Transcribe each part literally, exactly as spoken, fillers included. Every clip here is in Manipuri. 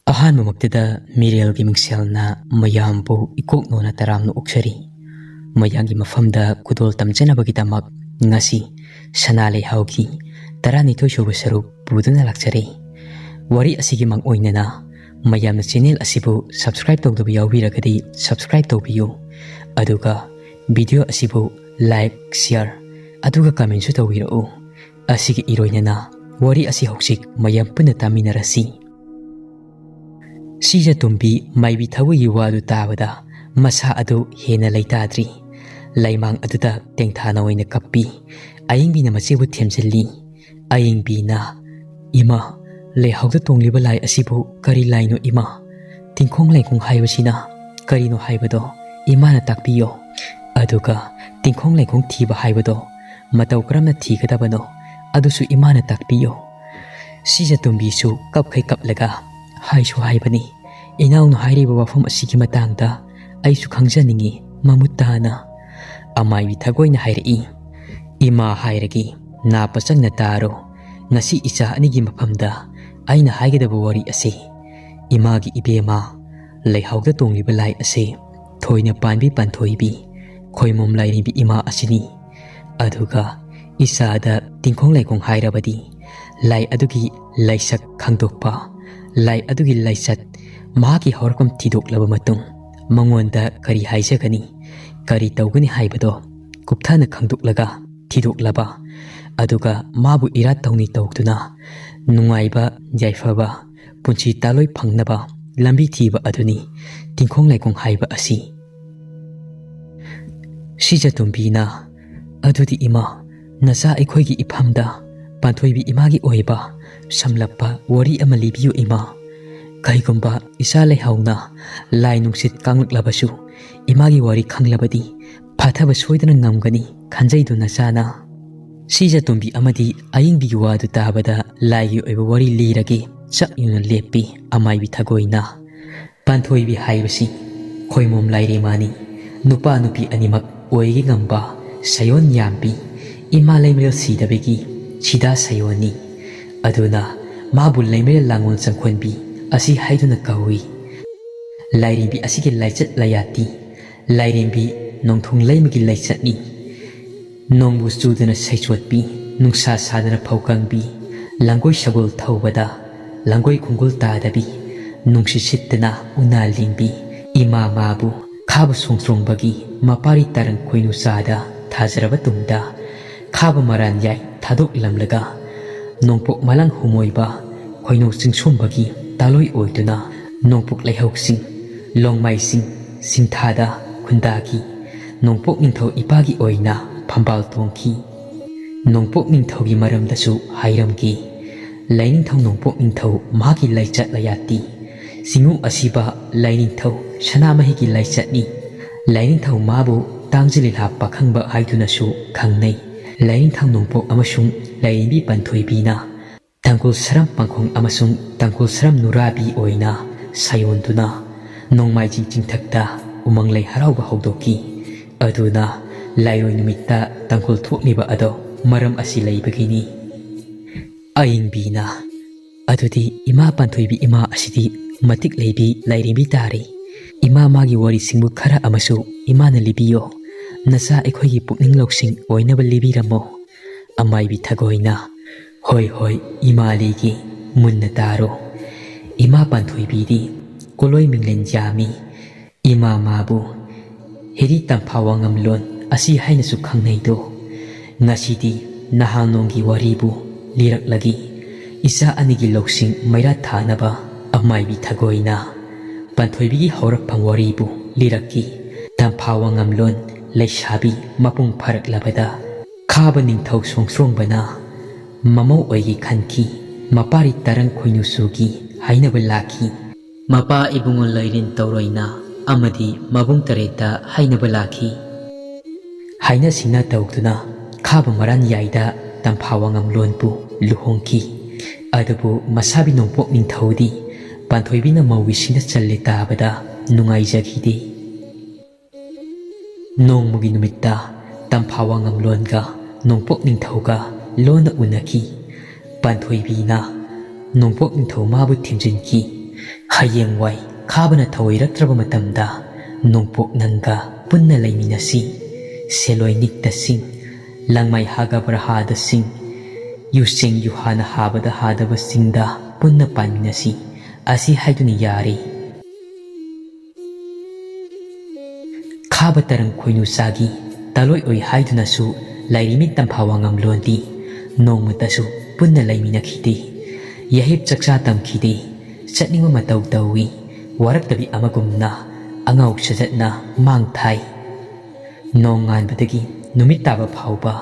ꯑꯍꯥꯟꯕꯃꯛꯇꯗ ꯃꯤꯔꯦꯜꯒꯤ ꯃꯤꯡꯁꯦꯜꯅ ꯃꯌꯥꯝꯕꯨ ꯏꯀꯣꯛ ꯅꯣꯟꯅ ꯇꯔꯥꯝꯅ ꯑꯣꯛꯆꯔꯤ꯫ ꯃꯌꯥꯝꯒꯤ ꯃꯐꯝꯗ ꯈꯨꯗꯣꯜ ꯇꯝꯖꯅꯕꯒꯤꯗꯃꯛ ꯉꯁꯤ ꯁꯅꯥ ꯂꯩꯍꯥꯎꯒꯤ ꯇꯔꯥꯅꯤꯊꯣꯏ ꯁꯨꯕ ꯁꯔꯨꯛ ꯄꯨꯗꯨꯅ ꯂꯥꯛꯆꯔꯤ꯫ ꯋꯥꯔꯤ ꯑꯁꯤꯒꯤ ꯃꯥꯡꯑꯣꯏꯅꯅ ꯃꯌꯥꯝꯅ ꯆꯦꯅꯦꯜ ꯑꯁꯤꯕꯨ subscribe ꯇꯧꯗꯕ ꯌꯥꯎꯕꯤꯔꯒꯗꯤ subscribe ꯇꯧꯕꯤꯌꯨ, ꯑꯗꯨꯒ video ꯑꯁꯤꯕꯨ like, share ꯑꯗꯨꯒ commentꯁꯨ ꯇꯧꯕꯤꯔꯛꯎ꯫ ꯑꯁꯤꯒꯤ ꯏꯔꯣꯏꯅꯅ ꯋꯥꯔꯤ ꯑꯁꯤ ꯍꯧꯖꯤꯛ ꯃꯌꯥꯝ ꯄꯨꯟꯅ ꯇꯥꯃꯤꯟꯅꯔꯁꯤ꯫ ꯁꯤꯖꯇꯣꯝꯕꯤ ꯃꯥꯏꯕꯤ ꯊꯒꯣꯏꯒꯤ ꯋꯥꯗꯨ ꯇꯥꯕꯗ ꯃꯁꯥ ꯑꯗꯨ ꯍꯦꯟꯅ ꯂꯩꯇꯥꯗ꯭ꯔꯤ꯫ ꯂꯩꯃꯥꯡ ꯑꯗꯨꯗ ꯇꯦꯡꯊꯥꯅ ꯑꯣꯏꯅ ꯀꯞꯄꯤ꯫ ꯑꯌꯤꯡꯕꯤꯅ ꯃꯆꯦꯕꯨ ꯊꯦꯝꯖꯤꯜꯂꯤ꯫ ꯑꯌꯤꯡꯕꯤꯅ, "ꯏꯃꯥ, ꯂꯩꯍꯥꯎꯗ ꯇꯣꯡꯂꯤꯕ ꯂꯥꯏ ꯑꯁꯤꯕꯨ ꯀꯔꯤ ꯂꯥꯏꯅꯣ ꯏꯃꯥ? ꯇꯤꯡꯈꯣꯡ ꯂꯩꯈꯣꯡ ꯍꯥꯏꯕꯁꯤꯅ ꯀꯔꯤꯅꯣ ꯍꯥꯏꯕꯗꯣ ꯏꯃꯥꯅ ꯇꯥꯛꯄꯤꯌꯣ꯫ ꯑꯗꯨꯒ ꯇꯤꯡꯈꯣꯡ ꯂꯩꯈꯣꯡ ꯊꯤꯕ ꯍꯥꯏꯕꯗꯣ ꯃꯇꯧ ꯀꯔꯝꯅ ꯊꯤꯒꯗꯕꯅꯣ ꯑꯗꯨꯁꯨ ꯏꯃꯥꯅ ꯇꯥꯛꯄꯤꯌꯣ꯫" ꯁꯤꯖꯇꯣꯝꯕꯤꯁꯨ ꯀꯞꯈꯩ ꯀꯞꯂꯒ ꯍꯥꯏꯁꯨ ꯍꯥꯏꯕꯅꯤ, "ꯏꯅꯥꯎꯅ ꯍꯥꯏꯔꯤꯕ ꯋꯥꯐꯝ ꯑꯁꯤꯒꯤ ꯃꯇꯥꯡꯗ ꯑꯩꯁꯨ ꯈꯪꯖꯅꯤꯡꯏ ꯃꯃꯨꯠ ꯇꯥꯅ꯫" ꯑꯃꯥꯏꯕꯤ ꯊꯒꯣꯏꯅ ꯍꯥꯏꯔꯛꯏ, "ꯏꯃꯥ ꯍꯥꯏꯔꯒꯦ, ꯅꯥ ꯄꯆꯪꯅ ꯇꯥꯔꯣ꯫ ꯉꯁꯤ ꯏꯆꯥ ꯑꯅꯤꯒꯤ ꯃꯐꯝꯗ ꯑꯩꯅ ꯍꯥꯏꯒꯗꯕ ꯋꯥꯔꯤ ꯑꯁꯤ꯫ ꯏꯃꯥꯒꯤ ꯏꯕꯦꯝꯃ, ꯂꯩꯍꯥꯎꯗ ꯇꯣꯡꯂꯤꯕ ꯂꯥꯏ ꯑꯁꯤ ꯊꯣꯏꯅ ꯄꯥꯟꯕꯤ ꯄꯥꯟꯊꯣꯏꯕꯤ, ꯈꯣꯏꯃꯣꯝ ꯂꯥꯏꯔꯦꯝꯕꯤ ꯏꯃꯥ ꯑꯁꯤꯅꯤ꯫ ꯑꯗꯨꯒ ꯏꯆꯥꯗ ꯇꯤꯡꯈꯣꯡ ꯂꯩꯈꯣꯡ ꯍꯥꯏꯔꯕꯗꯤ ꯂꯥꯏ ꯑꯗꯨꯒꯤ ꯂꯥꯏꯁꯛ ꯈꯪꯗꯣꯛꯄ, ꯂꯥꯏ ꯑꯗꯨꯒꯤ ꯂꯥꯏꯆꯠ, ꯃꯍꯥꯛꯀꯤ ꯍꯧꯔꯛꯐꯝ ꯊꯤꯗꯣꯛꯂꯕ ꯃꯇꯨꯡ ꯃꯉꯣꯟꯗ ꯀꯔꯤ ꯍꯥꯏꯖꯒꯅꯤ, ꯀꯔꯤ ꯇꯧꯒꯅꯤ ꯍꯥꯏꯕꯗꯣ ꯀꯨꯞꯊꯅ ꯈꯪꯗꯣꯛꯂꯒ ꯊꯤꯗꯣꯛꯂꯕ, ꯑꯗꯨꯒ ꯃꯥꯕꯨ ꯏꯔꯥꯠ ꯊꯧꯅꯤ ꯇꯧꯗꯨꯅ ꯅꯨꯡꯉꯥꯏꯕ ꯌꯥꯏꯐꯕ ꯄꯨꯟꯁꯤ ꯇꯥꯂꯣꯏ ꯐꯪꯅꯕ ꯂꯝꯕꯤ ꯊꯤꯕ ꯑꯗꯨꯅꯤ ꯇꯤꯡꯈꯣꯡ ꯂꯩꯈꯣꯡ ꯍꯥꯏꯕ ꯑꯁꯤ꯫" ꯁꯤꯖꯇꯣꯝꯕꯤꯅ, "ꯑꯗꯨꯗꯤ ꯏꯃꯥ, ꯅꯆꯥ ꯑꯩꯈꯣꯏꯒꯤ ꯏꯐꯝꯗ ꯄꯥꯟꯊꯣꯏꯕꯤ ꯏꯃꯥꯒꯤ ꯑꯣꯏꯕ ꯁꯝꯂꯞꯄ ꯋꯥꯔꯤ ꯑꯃ ꯂꯤꯕꯤꯌꯨ ꯏꯃꯥ꯫ ꯀꯩꯒꯨꯝꯕ ꯏꯆꯥ ꯂꯩꯍꯥꯎꯅ ꯂꯥꯏ ꯅꯨꯡꯁꯤꯠ ꯀꯥꯡꯂꯛꯂꯕꯁꯨ ꯏꯃꯥꯒꯤ ꯋꯥꯔꯤ ꯈꯪꯂꯕꯗꯤ ꯐꯥꯊꯕ ꯁꯣꯏꯗꯅ ꯉꯝꯒꯅꯤ ꯈꯟꯖꯩꯗꯣ ꯅꯆꯥꯅ꯫" ꯁꯤꯖꯇꯣꯝꯕꯤ ꯑꯃꯗꯤ ꯑꯌꯤꯡꯕꯤꯒꯤ ꯋꯥꯗꯨ ꯇꯥꯕꯗ ꯂꯥꯏꯒꯤ ꯑꯣꯏꯕ ꯋꯥꯔꯤ ꯂꯤꯔꯒꯦ ꯆꯞ ꯌꯨꯡꯅ ꯂꯦꯞꯄꯤ ꯑꯃꯥꯏꯕꯤ ꯊꯒꯣꯏꯅ꯫ ꯄꯥꯟꯊꯣꯏꯕꯤ ꯍꯥꯏꯕꯁꯤ ꯈꯣꯏꯃꯣꯝ ꯂꯥꯏꯔꯦꯝꯃꯥꯅꯤ꯫ ꯅꯨꯄꯥ ꯅꯨꯄꯤ ꯑꯅꯤꯃꯛ ꯑꯣꯏꯒꯦ ꯉꯝꯕ ꯁꯌꯣꯟ ꯌꯥꯝꯕꯤ, ꯏꯃꯥ ꯂꯩꯃꯔꯦꯜ ꯁꯤꯗꯕꯒꯤ ꯁꯤꯗꯥ ꯁꯌꯣꯟꯅꯤ꯫ ꯑꯗꯨꯅ ꯃꯥꯕꯨ ꯂꯩꯃꯔꯦꯜ ꯂꯥꯡꯒꯣꯜ ꯆꯪꯈꯣꯟꯕꯤ ꯑꯁꯤ ꯍꯥꯏꯗꯨꯅ ꯀꯧꯏ꯫ ꯂꯥꯏꯔꯦꯝꯕꯤ ꯑꯁꯤꯒꯤ ꯂꯥꯏꯆꯠ ꯂꯌꯥꯇꯤ ꯂꯥꯏꯔꯦꯝꯕꯤ ꯅꯣꯡꯊꯣꯡ ꯂꯩꯃꯒꯤ ꯂꯥꯏꯆꯠꯅꯤ꯫ ꯅꯣꯡꯕꯨ ꯆꯨꯗꯅ ꯁꯩꯆꯣꯠꯄꯤ, ꯅꯨꯡꯁꯥ ꯁꯥꯗꯅ ꯐꯧ ꯀꯪꯕꯤ, ꯂꯪꯒꯣꯏ ꯁꯒꯣꯜ ꯊꯧꯕꯗ ꯂꯪꯒꯣꯏ ꯈꯣꯡꯒꯨꯜ ꯇꯥꯗꯕꯤ, ꯅꯨꯡꯁꯤꯠ ꯁꯤꯠꯇꯅ ꯎꯅꯥ ꯂꯦꯡꯕꯤ, ꯏꯃꯥ ꯃꯥꯕꯨ ꯈꯥꯕ ꯁꯣꯡꯁ꯭ꯔꯣꯡꯕꯒꯤ ꯃꯄꯥꯔꯤ ꯇꯔꯪ ꯈꯣꯏꯅꯨ ꯆꯥꯗ ꯊꯥꯖꯔꯕ ꯇꯨꯡꯗ, ꯈꯥꯕ ꯃꯔꯥꯟ ꯌꯥꯏ ꯊꯥꯗꯣꯛꯂꯝꯂꯒ, ꯅꯣꯡꯄꯣꯛ ꯃꯂꯪ ꯍꯨꯃꯣꯏꯕ ꯈꯣꯏꯅꯨ ꯆꯤꯡꯁꯣꯝꯕꯒꯤ ꯇꯥꯂꯣꯏ ꯑꯣꯏꯗꯨꯅ, ꯅꯣꯡꯄꯣꯛ ꯂꯩꯍꯧꯁꯤꯡ, ꯂꯣꯡꯃꯥꯏꯁꯤꯡ, ꯁꯤꯡꯊꯥꯗ ꯈꯨꯟꯗꯥꯈꯤ꯫ ꯅꯣꯡꯄꯣꯛ ꯅꯤꯡꯊꯧ ꯏꯄꯥꯒꯤ ꯑꯣꯏꯅ ꯐꯝꯕꯥꯜ ꯇꯣꯡꯈꯤ꯫ ꯅꯣꯡꯄꯣꯛ ꯅꯤꯡꯊꯧꯒꯤ ꯃꯔꯝꯗꯁꯨ ꯍꯥꯏꯔꯝꯈꯤ꯫ ꯂꯥꯏꯅꯤꯡꯊꯧ ꯅꯣꯡꯄꯣꯛ ꯅꯤꯡꯊꯧ ꯃꯍꯥꯛꯀꯤ ꯂꯥꯏꯆꯠ ꯂꯌꯥꯠꯇꯤ ꯆꯤꯡꯉꯨ ꯑꯁꯤꯕ ꯂꯥꯏꯅꯤꯡꯊꯧ ꯁꯅꯥꯃꯍꯤꯒꯤ ꯂꯥꯏꯆꯠꯅꯤ꯫ ꯂꯥꯏꯅꯤꯡꯊꯧ ꯃꯥꯕꯨ ꯇꯥꯡꯖ ꯂꯤꯂꯥ ꯄꯥꯈꯪꯕ ꯍꯥꯏꯗꯨꯅꯁꯨ ꯈꯪꯅꯩ꯫ ꯂꯥꯏꯅꯤꯡꯊꯧ ꯅꯣꯡꯄꯣꯛ ꯑꯃꯁꯨꯡ ꯂꯥꯏꯔꯦꯝꯕꯤ ꯄꯥꯟꯊꯣꯏꯕꯤꯅ ꯇꯥꯡꯈꯨꯜ ꯁꯔꯝ ꯄꯥꯡꯈꯣꯡ ꯑꯃꯁꯨꯡ ꯇꯥꯡꯈꯨꯜ ꯁꯔꯝ ꯅꯨꯔꯥꯕꯤ ꯑꯣꯏꯅ ꯁꯥꯌꯣꯟꯗꯨꯅ ꯅꯣꯡꯃꯥꯏꯖꯤꯡ ꯆꯤꯡꯊꯛꯇ ꯎꯃꯪ ꯂꯩ ꯍꯔꯥꯎꯕ ꯍꯧꯗꯣꯛꯈꯤ꯫ ꯑꯗꯨꯅ ꯂꯥꯏꯔꯣꯏ ꯅꯨꯃꯤꯠꯇ ꯇꯥꯡꯈꯨꯜ ꯊꯣꯛꯂꯤꯕ ꯑꯗꯣ ꯃꯔꯝ ꯑꯁꯤ ꯂꯩꯕꯒꯤꯅꯤ꯫ ꯑꯏꯪꯕꯤꯅ, "ꯑꯗꯨꯗꯤ ꯏꯃꯥ ꯄꯥꯟꯊꯣꯏꯕꯤ ꯏꯃꯥ ꯑꯁꯤꯗꯤ ꯃꯇꯤꯛ ꯂꯩꯕꯤ ꯂꯥꯏꯔꯦꯝꯕꯤ ꯇꯥꯔꯦ꯫ ꯏꯃꯥ ꯃꯥꯒꯤ ꯋꯥꯔꯤꯁꯤꯡꯕꯨ ꯈꯔ ꯑꯃꯁꯨ ꯏꯃꯥꯅ ꯂꯤꯕꯤꯌꯣ꯫ ꯅꯆꯥ ꯑꯩꯈꯣꯏꯒꯤ ꯄꯨꯛꯅꯤꯡ ꯂꯧꯁꯤꯡ ꯑꯣꯏꯅꯕ ꯂꯤꯕꯤꯔꯝꯃꯣ꯫" ꯑꯃꯥꯏꯕꯤ ꯊꯒꯣꯏꯅ, "ꯍꯣꯏ ꯍꯣꯏ, ꯏꯃꯥ ꯂꯤꯒꯦ, ꯃꯨꯟꯅ ꯇꯥꯔꯣ꯫ ꯏꯃꯥ ꯄꯥꯟꯊꯣꯏꯕꯤꯗꯤ ꯀꯣꯂꯣꯏ ꯃꯤꯡꯂꯦꯟ ꯌꯥꯝꯃꯤ꯫ ꯏꯃꯥ ꯃꯥꯕꯨ ꯍꯤꯔꯤ ꯇꯝꯐꯥ ꯋꯥꯉꯝꯂꯣꯟ ꯑꯁꯤ ꯍꯥꯏꯅꯁꯨ ꯈꯪꯅꯩꯗꯣ꯫ ꯉꯁꯤꯗꯤ ꯅꯍꯥꯟꯂꯣꯝꯒꯤ ꯋꯥꯔꯤꯕꯨ ꯂꯤꯔꯛꯂꯒꯦ꯫ ꯏꯆꯥ ꯑꯅꯤꯒꯤ ꯂꯧꯁꯤꯡ ꯃꯩꯔꯥ ꯊꯥꯅꯕ ꯑꯃꯥꯏꯕꯤ ꯊꯒꯣꯏꯅ ꯄꯥꯟꯊꯣꯏꯕꯤꯒꯤ ꯍꯧꯔꯛꯐꯝ ꯋꯥꯔꯤꯕꯨ ꯂꯤꯔꯛꯈꯤ꯫ ꯇꯝꯐꯥ ꯋꯥꯉꯝꯂꯣꯟ ꯂꯩꯁꯥꯕꯤ ꯃꯄꯨꯡ ꯐꯥꯔꯛꯂꯕꯗ ꯈꯥꯕ ꯅꯤꯡꯊꯧ ꯁꯣꯡꯁ꯭ꯔꯣꯡꯕꯅ ꯃꯃꯧ ꯑꯣꯏꯒꯦ ꯈꯟꯈꯤ꯫ ꯃꯄꯥꯔꯤ ꯇꯔꯪ ꯈꯣꯏꯅꯨꯁꯨꯒꯤ ꯍꯥꯏꯅꯕ ꯂꯥꯛꯈꯤ꯫ ꯃꯄꯥ ꯏꯕꯨꯡꯉꯣ ꯂꯩꯔꯦꯟ ꯇꯧꯔꯣꯏꯅ ꯑꯃꯗꯤ ꯃꯕꯨꯡ ꯇꯔꯦꯠꯇ ꯍꯥꯏꯅꯕ ꯂꯥꯛꯈꯤ꯫ ꯍꯥꯏꯅ ꯁꯤꯡꯅ ꯇꯧꯗꯨꯅ ꯈꯥꯕ ꯃꯔꯥꯟ ꯌꯥꯏꯗ ꯇꯝꯐꯥ ꯋꯥꯉꯝꯂꯣꯟꯕꯨ ꯂꯨꯍꯣꯡꯈꯤ꯫ ꯑꯗꯨꯕꯨ ꯃꯁꯥꯕꯤ ꯅꯣꯡꯄꯣꯛ ꯅꯤꯡꯊꯧꯗꯤ ꯄꯥꯟꯊꯣꯏꯕꯤꯅ ꯃꯧꯒꯤ ꯁꯤꯡꯗ ꯆꯜꯂꯦ ꯇꯥꯕꯗ ꯅꯨꯡꯉꯥꯏꯖꯈꯤꯗꯦ꯫ ꯅꯣꯡꯃꯒꯤ ꯅꯨꯃꯤꯠꯇ ꯇꯝꯐꯥ ꯋꯥꯉꯝꯂꯣꯟꯒ ꯅꯣꯡꯄꯣꯛ ꯅꯤꯡꯊꯧꯒ ꯂꯣꯟꯅ ꯎꯅꯈꯤ꯫ ꯄꯥꯟꯊꯣꯏꯕꯤꯅ ꯅꯣꯡꯄꯣꯛ ꯅꯤꯡꯊꯧ ꯃꯥꯕꯨ ꯊꯤꯟꯖꯤꯟꯈꯤ꯫ ꯍꯌꯦꯡꯋꯥꯏ ꯈꯥꯕꯅ ꯊꯧꯑꯣꯏꯔꯛꯇ꯭ꯔꯕ ꯃꯇꯝꯗ ꯅꯣꯡꯄꯣꯛ ꯅꯪꯒ ꯄꯨꯟꯅ ꯂꯩꯃꯤꯟꯅꯁꯤ꯫ ꯁꯦꯂꯣꯏ ꯅꯤꯛꯇꯁꯤꯡ, ꯂꯪꯃꯥꯏ ꯍꯥꯒ ꯕ꯭ꯔꯍꯥꯗꯁꯤꯡ, ꯌꯨꯁꯦꯡ ꯌꯨꯍꯥꯅ ꯍꯥꯕꯗ ꯍꯥꯗꯕꯁꯤꯡꯗ ꯄꯨꯟꯅ ꯄꯥꯟꯃꯤꯟꯅꯁꯤ꯫ ꯑꯁꯤ ꯍꯥꯏꯗꯨꯅ ꯌꯥꯔꯦ꯫ ꯈꯥꯕ ꯇꯔꯪ ꯈꯣꯏꯅꯨ ꯆꯥꯒꯤ ꯇꯂꯣꯏ ꯑꯣꯏ ꯍꯥꯏꯗꯨꯅꯁꯨ ꯂꯥꯏꯔꯤꯃꯤ ꯇꯝꯐꯥ ꯋꯥꯉꯝꯂꯣꯟꯗꯤ ꯅꯣꯡꯃꯇꯁꯨ ꯄꯨꯟꯅ ꯂꯩꯃꯤꯟꯅꯈꯤꯗꯦ꯫ ꯌꯥꯍꯤꯞ ꯆꯥꯛꯆꯥ ꯇꯝꯈꯤꯗꯦ꯫ ꯆꯠꯅꯤꯡꯕ ꯃꯇꯧ ꯇꯧꯏ꯫ ꯋꯥꯔꯛꯇꯕꯤ ꯑꯃꯒꯨꯝꯅ ꯑꯉꯥꯎ ꯁꯥꯖꯠꯅ ꯃꯥꯡ ꯊꯥꯏ꯫ ꯅꯣꯡꯉꯥꯟꯕꯗꯒꯤ ꯅꯨꯃꯤꯠ ꯇꯥꯕ ꯐꯥꯎꯕ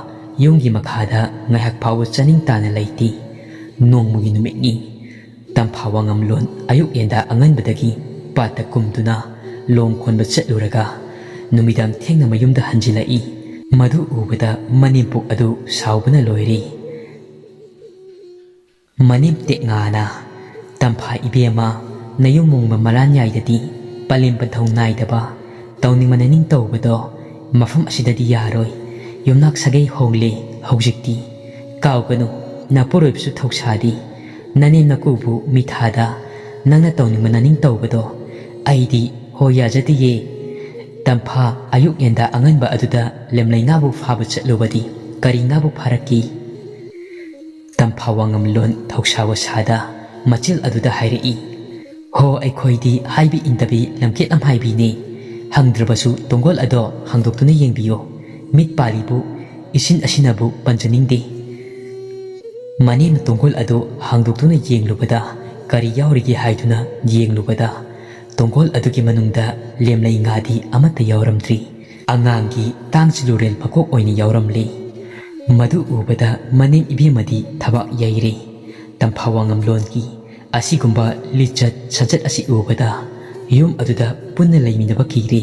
ꯌꯨꯝꯒꯤ ꯃꯈꯥꯗ ꯉꯥꯏꯍꯥꯛ ꯐꯥꯎꯕ ꯆꯥꯅꯤꯡ ꯇꯥꯅ ꯂꯩꯇꯦ꯫ ꯅꯣꯡꯃꯒꯤ ꯅꯨꯃꯤꯠꯅꯤ꯫ ꯇꯝꯐꯥ ꯋꯥꯉꯝꯂꯣꯟ ꯑꯌꯨꯛ ꯌꯦꯟꯗꯥ ꯑꯉꯟꯕꯗꯒꯤ ꯄꯥꯠꯇ ꯀꯨꯝꯗꯨꯅ ꯂꯣꯡ ꯈꯣꯟꯕ ꯆꯠꯂꯨꯔꯒ ꯅꯨꯃꯤꯗꯥꯡ ꯊꯦꯡꯅ ꯃꯌꯨꯝꯗ ꯍꯟꯖꯤꯜꯂꯛꯏ꯫ ꯃꯗꯨ ꯎꯕꯗ ꯃꯅꯦꯝꯄꯣꯛ ꯑꯗꯨ ꯁꯥꯎꯕꯅ ꯂꯣꯏꯔꯦ꯫ ꯃꯅꯦꯝ ꯇꯦꯛꯉꯥꯅ, "ꯇꯝꯐꯥ ꯏꯕꯦꯝꯃ, ꯅꯌꯨꯝ ꯃꯨꯡꯕ ꯃꯔꯥꯟ ꯌꯥꯏꯗꯗꯤ ꯄꯂꯦꯝ ꯄꯟꯊꯧ ꯅꯥꯏꯗꯕ, ꯇꯧꯅꯤꯡꯕ ꯅꯅꯤꯡ ꯇꯧꯕꯗꯣ ꯃꯐꯝ ꯑꯁꯤꯗꯗꯤ ꯌꯥꯔꯣꯏ꯫ ꯌꯨꯝꯅꯥꯛ ꯁꯥꯒꯩ ꯍꯣꯡꯂꯦ ꯍꯧꯖꯤꯛꯇꯤ꯫ ꯀꯥꯎꯒꯅꯨ, ꯅꯄꯨꯔꯣꯏꯕꯁꯨ ꯊꯧꯁꯥꯗꯤ꯫ ꯅꯅꯦꯝ ꯅꯀꯨꯕꯨ ꯃꯤꯊꯥꯗ ꯅꯪꯅ ꯇꯧꯅꯤꯡꯕ ꯅꯅꯤꯡ ꯇꯧꯕꯗꯣ ꯑꯩꯗꯤ ꯍꯣꯏ ꯌꯥꯖꯗꯤꯌꯦ꯫ ꯇꯝꯐꯥ ꯑꯌꯨꯛ ꯌꯦꯟꯗꯥ ꯑꯉꯟꯕ ꯑꯗꯨꯗ ꯂꯦꯝꯂꯩ ꯉꯥꯕꯨ ꯐꯥꯕ ꯆꯠꯂꯨꯕꯗꯤ ꯀꯔꯤ ꯉꯥꯕꯨ ꯐꯥꯔꯛꯀꯤ?" ꯇꯝꯐꯥ ꯋꯥꯉꯝꯂꯣꯟ ꯊꯧꯁꯥ ꯋꯥꯁꯥꯗ ꯃꯆꯤꯜ ꯑꯗꯨꯗ ꯍꯥꯏꯔꯛꯏ, "ꯍꯣ, ꯑꯩꯈꯣꯏꯗꯤ ꯍꯥꯏꯕꯤ ꯏꯟꯗꯕꯤ ꯂꯝꯀꯦꯠ ꯂꯝꯍꯥꯏꯕꯤꯅꯦ꯫ ꯍꯪꯗ꯭ꯔꯕꯁꯨ ꯇꯣꯡꯒꯣꯜ ꯑꯗꯣ ꯍꯥꯡꯗꯣꯛꯇꯨꯅ ꯌꯦꯡꯕꯤꯌꯣ꯫ ꯃꯤꯠ ꯄꯥꯜꯂꯤꯕꯨ ꯏꯁꯤꯟ ꯑꯁꯤꯅꯕꯨ ꯄꯟꯖꯅꯤꯡꯗꯦ꯫ ꯃꯅꯦꯝꯅ ꯇꯣꯡꯒꯣꯜ ꯑꯗꯨ ꯍꯥꯡꯗꯣꯛꯇꯨꯅ ꯌꯦꯡꯂꯨꯕꯗ ꯀꯔꯤ ꯌꯥꯎꯔꯤꯒꯦ ꯍꯥꯏꯗꯨꯅ ꯌꯦꯡꯂꯨꯕꯗ ꯇꯣꯡꯒꯣꯜ ꯑꯗꯨꯒꯤ ꯃꯅꯨꯡꯗ ꯂꯦꯝꯂꯩ ꯉꯥꯗꯤ ꯑꯃꯠꯇ ꯌꯥꯎꯔꯝꯗ꯭ꯔꯤ꯫ ꯑꯉꯥꯡꯒꯤ ꯇꯥꯡ ꯆꯤꯂꯨꯔꯦꯜ ꯃꯀꯣꯛ ꯑꯣꯏꯅ ꯌꯥꯎꯔꯝꯂꯤ꯫ ꯃꯗꯨ ꯎꯕꯗ ꯃꯅꯦꯝ ꯏꯕꯦꯝꯃꯗꯤ ꯊꯕꯥꯛ ꯌꯩꯔꯦ꯫ ꯇꯝꯐꯥ ꯋꯥꯉꯝꯂꯣꯟꯒꯤ ꯑꯁꯤꯒꯨꯝꯕ ꯂꯤꯆꯠ ꯁꯥꯖꯠ ꯑꯁꯤ ꯎꯕꯗ ꯌꯨꯝ ꯑꯗꯨꯗ ꯄꯨꯟꯅ ꯂꯩꯃꯤꯟꯅꯕ ꯀꯤꯔꯦ꯫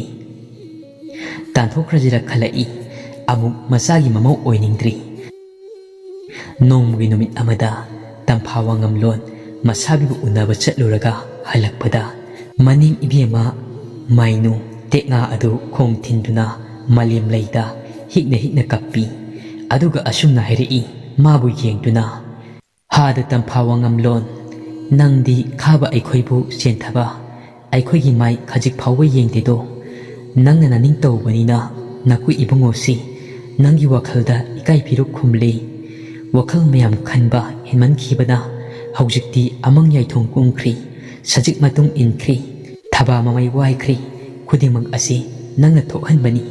ꯇꯥꯟꯊꯣꯛꯈ꯭ꯔꯁꯤꯔ ꯈꯜꯂꯛꯏ꯫ ꯑꯃꯨꯛ ꯃꯆꯥꯒꯤ ꯃꯃꯧ ꯑꯣꯏꯅꯤꯡꯗ꯭ꯔꯤ꯫ ꯅꯣꯡꯃꯒꯤ ꯅꯨꯃꯤꯠ ꯑꯃꯗ ꯇꯝꯐꯥ ꯋꯥꯉꯝꯂꯣꯟ ꯃꯁꯥꯕꯤꯕꯨ ꯎꯅꯕ ꯆꯠꯂꯨꯔꯒ ꯍꯜꯂꯛꯄꯗ ꯃꯅꯦꯝ ꯏꯕꯦꯝꯃ ꯃꯥꯏꯅꯨ ꯇꯦꯛꯉꯥ ꯑꯗꯨ ꯈꯣꯡ ꯊꯤꯟꯗꯨꯅ ꯃꯥꯂꯦꯝ ꯂꯩꯗ ꯍꯤꯛꯅ ꯍꯤꯛꯅ ꯀꯞꯄꯤ꯫ ꯑꯗꯨꯒ ꯑꯁꯨꯝꯅ ꯍꯥꯏꯔꯛꯏ, ꯃꯥꯕꯨ ꯌꯦꯡꯗꯨꯅ, "ꯍꯥꯗ ꯇꯝꯐꯥ ꯋꯥꯉꯝꯂꯣꯟ, ꯅꯪꯗꯤ ꯈꯥꯕ ꯑꯩꯈꯣꯏꯕꯨ ꯆꯦꯟꯊꯕ, ꯑꯩꯈꯣꯏꯒꯤ ꯃꯥꯏ ꯈꯖꯤꯛ ꯐꯥꯎꯕ ꯌꯦꯡꯗꯦꯗꯣ꯫ ꯅꯪꯅ ꯅꯅꯤꯡ ꯇꯧꯕꯅꯤꯅ ꯅꯀꯨ ꯏꯕꯨꯡꯉꯣꯁꯤ ꯅꯪꯒꯤ ꯋꯥꯈꯜꯗ ꯏꯀꯥꯏ ꯐꯤꯔꯨꯛ ꯈꯨꯝꯂꯤ꯫ ꯋꯥꯈꯜ ꯃꯌꯥꯝ ꯈꯟꯕ ꯍꯦꯟꯃꯟꯈꯤꯕꯅ ꯍꯧꯖꯤꯛꯇꯤ ꯑꯃꯪ ꯌꯥꯏꯊꯣꯡ ꯀꯨꯝꯈ꯭ꯔꯤ, ꯁꯖꯤꯛ ꯃꯇꯨꯡ ꯏꯟꯈ꯭ꯔꯤ, ꯊꯕꯥ ꯃꯃꯩ ꯋꯥꯏꯈ꯭ꯔꯤ꯫ ꯈꯨꯗꯤꯡꯃꯛ ꯑꯁꯤ ꯅꯪꯅ ꯊꯣꯛꯍꯟꯕꯅꯤ꯫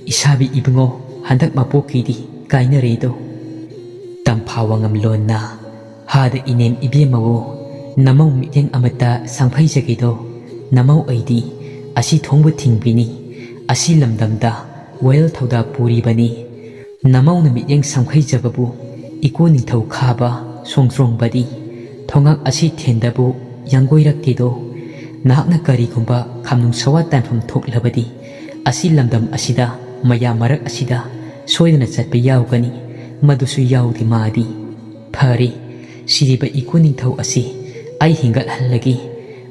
ꯏꯁꯥꯕꯤ ꯏꯕꯨꯡꯉꯣ, ꯍꯟꯗꯛ ꯃꯄꯣꯛꯀꯤꯗꯤ ꯀꯥꯏꯅꯔꯦꯗꯣ꯫ ꯇꯝꯐꯥ ꯋꯥꯉꯝꯂꯣꯟꯅ, ꯍꯥꯗ ꯏꯅꯦꯝ ꯏꯕꯦꯝꯃꯋꯣ, ꯅꯃꯧ ꯃꯤꯠꯌꯦꯡ ꯑꯃꯠꯇ ꯁꯪꯐꯩꯖꯒꯦꯗꯣ꯫ ꯅꯃꯧ ꯑꯩꯗꯤ ꯑꯁꯤ ꯊꯣꯡꯕ ꯊꯤꯡꯕꯤꯅꯤ, ꯑꯁꯤ ꯂꯝꯗꯝꯗ ꯋꯥꯌꯦꯜ ꯊꯧꯗꯥ ꯄꯨꯔꯤꯕꯅꯤ꯫ ꯅꯃꯧꯅ ꯃꯤꯠꯌꯦꯡ ꯁꯪꯐꯩꯖꯕꯕꯨ ꯏꯀꯨ ꯅꯤꯡꯊꯧ ꯈꯥꯕ ꯁꯣꯡꯗ꯭ꯔꯣꯡꯕꯗꯤ ꯊꯣꯉꯥꯛ ꯑꯁꯤ ꯊꯦꯟꯗꯕꯨ ꯌꯥꯡꯒꯣꯏꯔꯛꯇꯦꯗꯣ꯫ ꯅꯍꯥꯛꯅ ꯀꯔꯤꯒꯨꯝꯕ ꯈꯥꯝꯅꯨꯡ ꯁꯋꯥ ꯇꯥꯟꯐꯝ ꯊꯣꯛꯂꯕꯗꯤ ꯑꯁꯤ ꯂꯝꯗꯝ ꯑꯁꯤꯗ, ꯃꯌꯥꯝ ꯃꯔꯛ ꯑꯁꯤꯗ ꯁꯣꯏꯗꯅ ꯆꯠꯄ ꯌꯥꯎꯒꯅꯤ꯫ ꯃꯗꯨꯁꯨ ꯌꯥꯎꯗꯦ ꯃꯥꯗꯤ꯫ ꯐꯔꯦ, ꯁꯤꯔꯤꯕ ꯏꯀꯨ ꯅꯤꯡꯊꯧ ꯑꯁꯤ ꯑꯩ ꯍꯤꯡꯒꯠꯍꯜꯂꯒꯦ꯫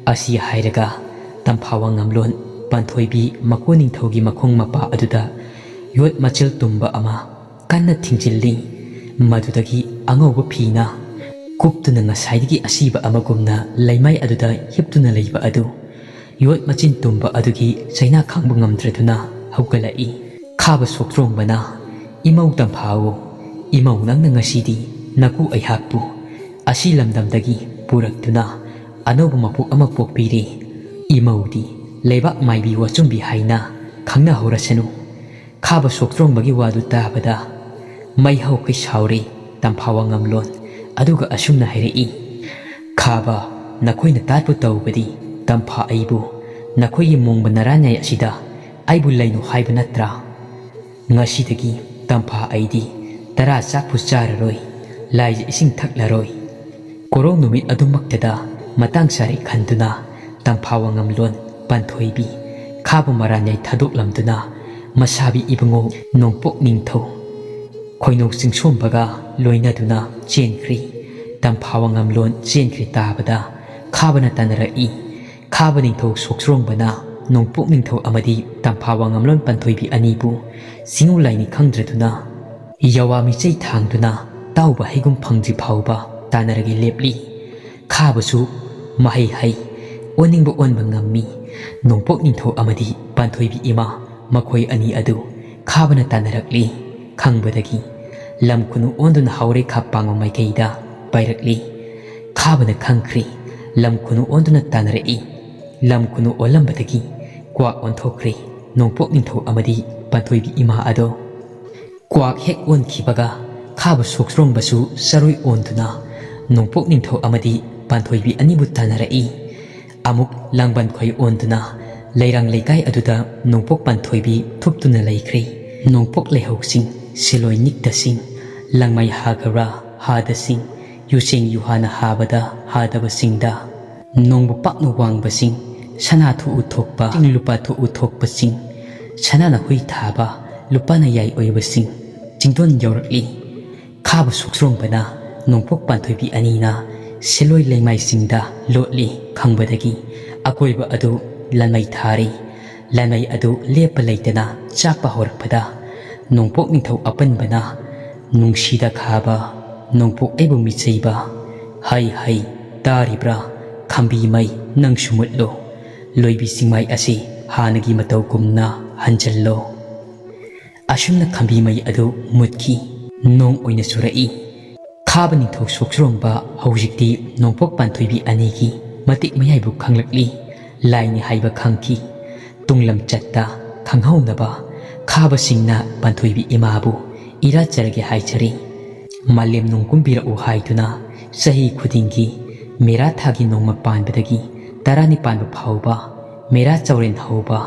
ꯑꯁꯤ ꯍꯥꯏꯔꯒ ꯇꯝꯐꯥ ꯋꯥꯉꯝꯂꯣꯟ ꯄꯥꯟꯊꯣꯏꯕꯤ ꯃꯀꯨ ꯅꯤꯡꯊꯧꯒꯤ ꯃꯈꯣꯡ ꯃꯄꯥ ꯑꯗꯨꯗ ꯌꯣꯠ ꯃꯆꯤꯜ ꯇꯨꯝꯕ ꯑꯃ ꯀꯟꯅ ꯊꯤꯡꯖꯤꯜꯂꯤ꯫ ꯃꯗꯨꯗꯒꯤ ꯑꯉꯧꯕ ꯐꯤꯅ ꯀꯨꯞꯇꯨꯅ ꯉꯁꯥꯏꯗꯒꯤ ꯑꯁꯤꯕ ꯑꯃꯒꯨꯝꯅ ꯂꯩꯃꯥꯏ ꯑꯗꯨꯗ ꯍꯤꯞꯇꯨꯅ ꯂꯩꯕ ꯑꯗꯨ ꯌꯣꯠ ꯃꯆꯤꯟ ꯇꯨꯝꯕ ꯑꯗꯨꯒꯤ ꯆꯩꯅꯥ ꯈꯥꯡꯕ ꯉꯝꯗ꯭ꯔꯗꯨꯅ ꯍꯧꯒꯠꯂꯛꯏ꯫ ꯈꯥꯕ ꯁꯣꯛꯇ꯭ꯔꯣꯡꯕꯅ, "ꯏꯃꯧ ꯇꯝꯐꯥꯋꯣ, ꯏꯃꯧ ꯅꯪꯅ ꯉꯁꯤꯗꯤ ꯅꯀꯨ ꯑꯩꯍꯥꯛꯄꯨ ꯑꯁꯤ ꯂꯝꯗꯝꯗꯒꯤ ꯄꯨꯔꯛꯇꯨꯅ ꯑꯅꯧꯕ ꯃꯄꯣꯛ ꯑꯃ ꯄꯣꯛꯄꯤꯔꯦ꯫ ꯏꯃꯧꯗꯤ ꯂꯩꯕꯥꯛ ꯃꯥꯏꯕꯤ ꯋꯥꯆꯨꯝꯕꯤ ꯍꯥꯏꯅ ꯈꯪꯅꯍꯧꯔꯁꯅꯨ꯫" ꯈꯥꯕ ꯁꯣꯛꯇ꯭ꯔꯣꯡꯕꯒꯤ ꯋꯥꯗꯨ ꯇꯥꯕꯗ ꯃꯩ ꯍꯧꯈꯩ ꯁꯥꯎꯔꯤ ꯇꯝꯐꯥ ꯋꯥꯉꯝꯂꯣꯟ, ꯑꯗꯨꯒ ꯑꯁꯨꯝꯅ ꯍꯥꯏꯔꯛꯏ, "ꯈꯥꯕ, ꯅꯈꯣꯏꯅ ꯇꯥꯠꯄꯨ ꯇꯧꯕꯗꯤ ꯇꯝꯐꯥ ꯑꯩꯕꯨ ꯅꯈꯣꯏꯒꯤ ꯃꯣꯡꯕ ꯅꯔꯥꯅꯥꯏ ꯑꯁꯤꯗ ꯑꯩꯕꯨ ꯂꯩꯅꯨ ꯍꯥꯏꯕ ꯅꯠꯇ꯭ꯔꯥ? ꯉꯁꯤꯗꯒꯤ ꯇꯝꯐꯥ ꯑꯩꯗꯤ ꯇꯔꯥ ꯆꯥꯛꯄꯨ ꯆꯥꯔꯔꯣꯏ, ꯂꯥꯏꯖ ꯏꯁꯤꯡ ꯊꯛꯂꯔꯣꯏ꯫" ꯀꯣꯔꯧ ꯅꯨꯃꯤꯠ ꯑꯗꯨꯃꯛꯇꯗ ꯃꯇꯥꯡ ꯆꯥꯔꯦ ꯈꯟꯗꯨꯅ ꯇꯝꯐꯥ ꯋꯥꯉꯝꯂꯣꯟ ꯄꯥꯟꯊꯣꯏꯕꯤ ꯈꯥꯕ ꯃꯔꯥꯟꯌꯥꯏ ꯊꯥꯗꯣꯛꯂꯝꯗꯨꯅ ꯃꯁꯥꯕꯤ ꯏꯕꯨꯡꯉꯣ ꯅꯣꯡꯄꯣꯛ ꯅꯤꯡꯊꯧ ꯈꯣꯏꯅꯧ ꯆꯤꯡꯁꯣꯝꯕꯒ ꯂꯣꯏꯅꯗꯨꯅ ꯆꯦꯟꯈ꯭ꯔꯤ꯫ ꯇꯝꯐꯥ ꯋꯥꯉꯝꯂꯣꯟ ꯆꯦꯟꯈ꯭ꯔꯤ ꯇꯥꯕꯗ ꯈꯥꯕꯅ ꯇꯥꯅꯔꯛꯏ꯫ ꯈꯥꯕ ꯅꯤꯡꯊꯧ ꯁꯣꯛꯆ꯭ꯔꯣꯡꯕꯅ ꯅꯣꯡꯄꯣꯛ ꯅꯤꯡꯊꯧ ꯑꯃꯗꯤ ꯇꯝꯐꯥ ꯋꯥꯉꯝꯂꯣꯟ ꯄꯥꯟꯊꯣꯏꯕꯤ ꯑꯅꯤꯕꯨ ꯆꯤꯡꯉꯨ ꯂꯥꯏꯅꯤ ꯈꯪꯗ꯭ꯔꯗꯨꯅ ꯌꯥꯋꯥ ꯃꯤꯆꯩ ꯊꯥꯡꯗꯨꯅ ꯇꯥꯎꯕ ꯍꯩꯒꯨꯝ ꯐꯪꯗ꯭ꯔꯤ ꯐꯥꯎꯕ ꯇꯥꯟꯅꯔꯒꯦ ꯂꯦꯞꯂꯤ꯫ ꯈꯥꯕꯁꯨ ꯃꯍꯩ ꯍꯩ, ꯑꯣꯟꯅꯤꯡꯕ ꯑꯣꯟꯕ ꯉꯝꯃꯤ꯫ ꯅꯣꯡꯄꯣꯛ ꯅꯤꯡꯊꯧ ꯑꯃꯗꯤ ꯄꯥꯟꯊꯣꯏꯕꯤ ꯏꯃꯥ, ꯃꯈꯣꯏ ꯑꯅꯤ ꯑꯗꯨ ꯈꯥꯕꯅ ꯇꯥꯟꯅꯔꯛꯂꯤ꯫ ꯈꯪꯕꯗꯒꯤ ꯂꯝ ꯈꯨꯅꯨ ꯑꯣꯟꯗꯨꯅ ꯍꯥꯎꯔꯩ ꯈꯥ ꯄꯥꯡꯕ ꯃꯥꯏꯀꯩꯗ ꯄꯥꯏꯔꯛꯂꯤ꯫ ꯈꯥꯕꯅ ꯈꯪꯈ꯭ꯔꯦ, ꯂꯝ ꯈꯨꯅꯨ ꯑꯣꯟꯗꯨꯅ ꯇꯥꯟꯅꯔꯛꯏ꯫ ꯂꯝ ꯈꯨꯅꯨ ꯑꯣꯜꯂꯝꯕꯗꯒꯤ ꯀ꯭ꯋꯥꯛ ꯑꯣꯟꯊꯣꯛꯈ꯭ꯔꯦ ꯅꯣꯡꯄꯣꯛ ꯅꯤꯡꯊꯧ ꯑꯃꯗꯤ ꯄꯥꯟꯊꯣꯏꯕꯤ ꯏꯃꯥ ꯑꯗꯣ꯫ ꯀ꯭ꯋꯥꯛ ꯍꯦꯛ ꯑꯣꯟꯈꯤꯕꯒ ꯈꯥꯕ ꯁꯣꯛꯆ꯭ꯔꯣꯡꯕꯁꯨ ꯆꯔꯣꯏ ꯑꯣꯟꯗꯨꯅ ꯅꯣꯡꯄꯣꯛ ꯅꯤꯡꯊꯧ ꯑꯃꯗꯤ ꯄꯥꯟꯊꯣꯏꯕꯤ ꯑꯅꯤꯕꯨ ꯇꯥꯟꯅꯔꯛꯏ꯫ ꯑꯃꯨꯛ ꯂꯥꯡꯕꯟ ꯈꯣꯏ ꯑꯣꯟꯗꯨꯅ ꯂꯩꯔꯥꯡ ꯂꯩꯀꯥꯏ ꯑꯗꯨꯗ ꯅꯣꯡꯄꯣꯛ ꯄꯥꯟꯊꯣꯏꯕꯤ ꯊꯨꯞꯇꯨꯅ ꯂꯩꯈ꯭ꯔꯦ꯫ ꯅꯣꯡꯄꯣꯛ ꯂꯩꯍꯧꯁꯤꯡ, ꯁꯤꯂꯣꯏ ꯅꯤꯛꯇꯁꯤꯡ, ꯂꯪꯃꯩ ꯍꯥꯒꯔꯥ ꯍꯥꯗꯁꯤꯡ, ꯌꯨꯁꯦꯡ ꯌꯨꯍꯥꯅ ꯍꯥꯕꯗ ꯍꯥꯗꯕꯁꯤꯡꯗ, ꯅꯣꯡꯕꯨ ꯄꯥꯛꯅ ꯋꯥꯡꯕꯁꯤꯡ, ꯁꯅꯥ ꯊꯣꯛꯎ ꯊꯣꯛꯄ, ꯆꯤꯡ ꯂꯨꯄꯥ ꯊꯣꯛꯎ ꯊꯣꯛꯄꯁꯤꯡ, ꯁꯅꯥꯅ ꯍꯨꯏ ꯊꯥꯕ, ꯂꯨꯄꯥꯅ ꯌꯥꯏ ꯑꯣꯏꯕꯁꯤꯡ ꯆꯤꯡꯗꯣꯟ ꯌꯧꯔꯛꯂꯤ꯫ ꯈꯥꯕ ꯁꯣꯛꯆ꯭ꯔꯣꯡꯕꯅ ꯅꯣꯡꯄꯣꯛ ꯄꯥꯟꯊꯣꯏꯕꯤ ꯑꯅꯤꯅ ꯁꯤꯂꯣꯏ ꯂꯩꯃꯥꯏꯁꯤꯡꯗ ꯂꯣꯠꯂꯤ ꯈꯪꯕꯗꯒꯤ ꯑꯀꯣꯏꯕ ꯑꯗꯨ ꯂꯥꯟꯃꯩ ꯊꯥꯔꯤ꯫ ꯂꯥꯟꯃꯩ ꯑꯗꯨ ꯂꯦꯞꯄ ꯂꯩꯇꯅ ꯆꯥꯛꯄ ꯍꯧꯔꯛꯄꯗ ꯅꯣꯡꯄꯣꯛ ꯅꯤꯡꯊꯧ ꯑꯄꯟꯕꯅ, "ꯅꯨꯡꯁꯤꯗ ꯈꯥꯕ, ꯅꯣꯡꯄꯣꯛ ꯑꯩꯕꯨ ꯃꯤꯆꯩꯕ, ꯍꯩ ꯍꯩ, ꯇꯥꯔꯤꯕ꯭ꯔꯥ? ꯈꯝꯕꯤ ꯃꯩ ꯅꯪꯁꯨ ꯃꯨꯠꯂꯨ꯫ ꯂꯣꯏꯕꯤ ꯆꯤꯡꯃꯥꯏ ꯑꯁꯤ ꯍꯥꯟꯅꯒꯤ ꯃꯇꯧꯒꯨꯝꯅ ꯍꯟꯖꯜꯂꯣ"꯫ ꯑꯁꯨꯝꯅ ꯈꯝꯕꯤ ꯃꯩ ꯑꯗꯨ ꯃꯨꯠꯈꯤ꯫ ꯅꯣꯡ ꯑꯣꯏꯅ ꯆꯨꯔꯛꯏ꯫ ꯈꯥꯕ ꯅꯤꯡꯊꯧ ꯁꯣꯛꯆꯨꯔꯣꯝꯕ ꯍꯧꯖꯤꯛꯇꯤ ꯅꯣꯡꯄꯣꯛ ꯄꯥꯟꯊꯣꯏꯕꯤ ꯑꯅꯤꯒꯤ ꯃꯇꯤꯛ ꯃꯌꯥꯏꯕꯨ ꯈꯪꯂꯛꯂꯤ꯫ ꯂꯥꯏꯅꯤ ꯍꯥꯏꯕ ꯈꯪꯈꯤ꯫ ꯇꯨꯡ ꯂꯝꯆꯠꯇ ꯈꯪꯍꯧꯅꯕ ꯈꯥꯕꯁꯤꯡꯅ ꯄꯥꯟꯊꯣꯏꯕꯤ ꯏꯃꯥꯕꯨ ꯏꯔꯥꯠꯆꯔꯒꯦ ꯍꯥꯏꯖꯔꯤ꯫ ꯃꯥꯂꯦꯝ ꯅꯣꯡ ꯀꯨꯝꯕꯤꯔꯛꯎ ꯍꯥꯏꯗꯨꯅ ꯆꯍꯤ ꯈꯨꯗꯤꯡꯒꯤ ꯃꯦꯔꯥ ꯊꯥꯒꯤ ꯅꯣꯡꯃ ꯄꯥꯟꯕꯗꯒꯤ ꯇꯔꯥꯅꯤ ꯄꯥꯟꯕ ꯐꯥꯎꯕ ꯃꯦꯔꯥ ꯆꯥꯎꯔꯦꯟ ꯍꯧꯕ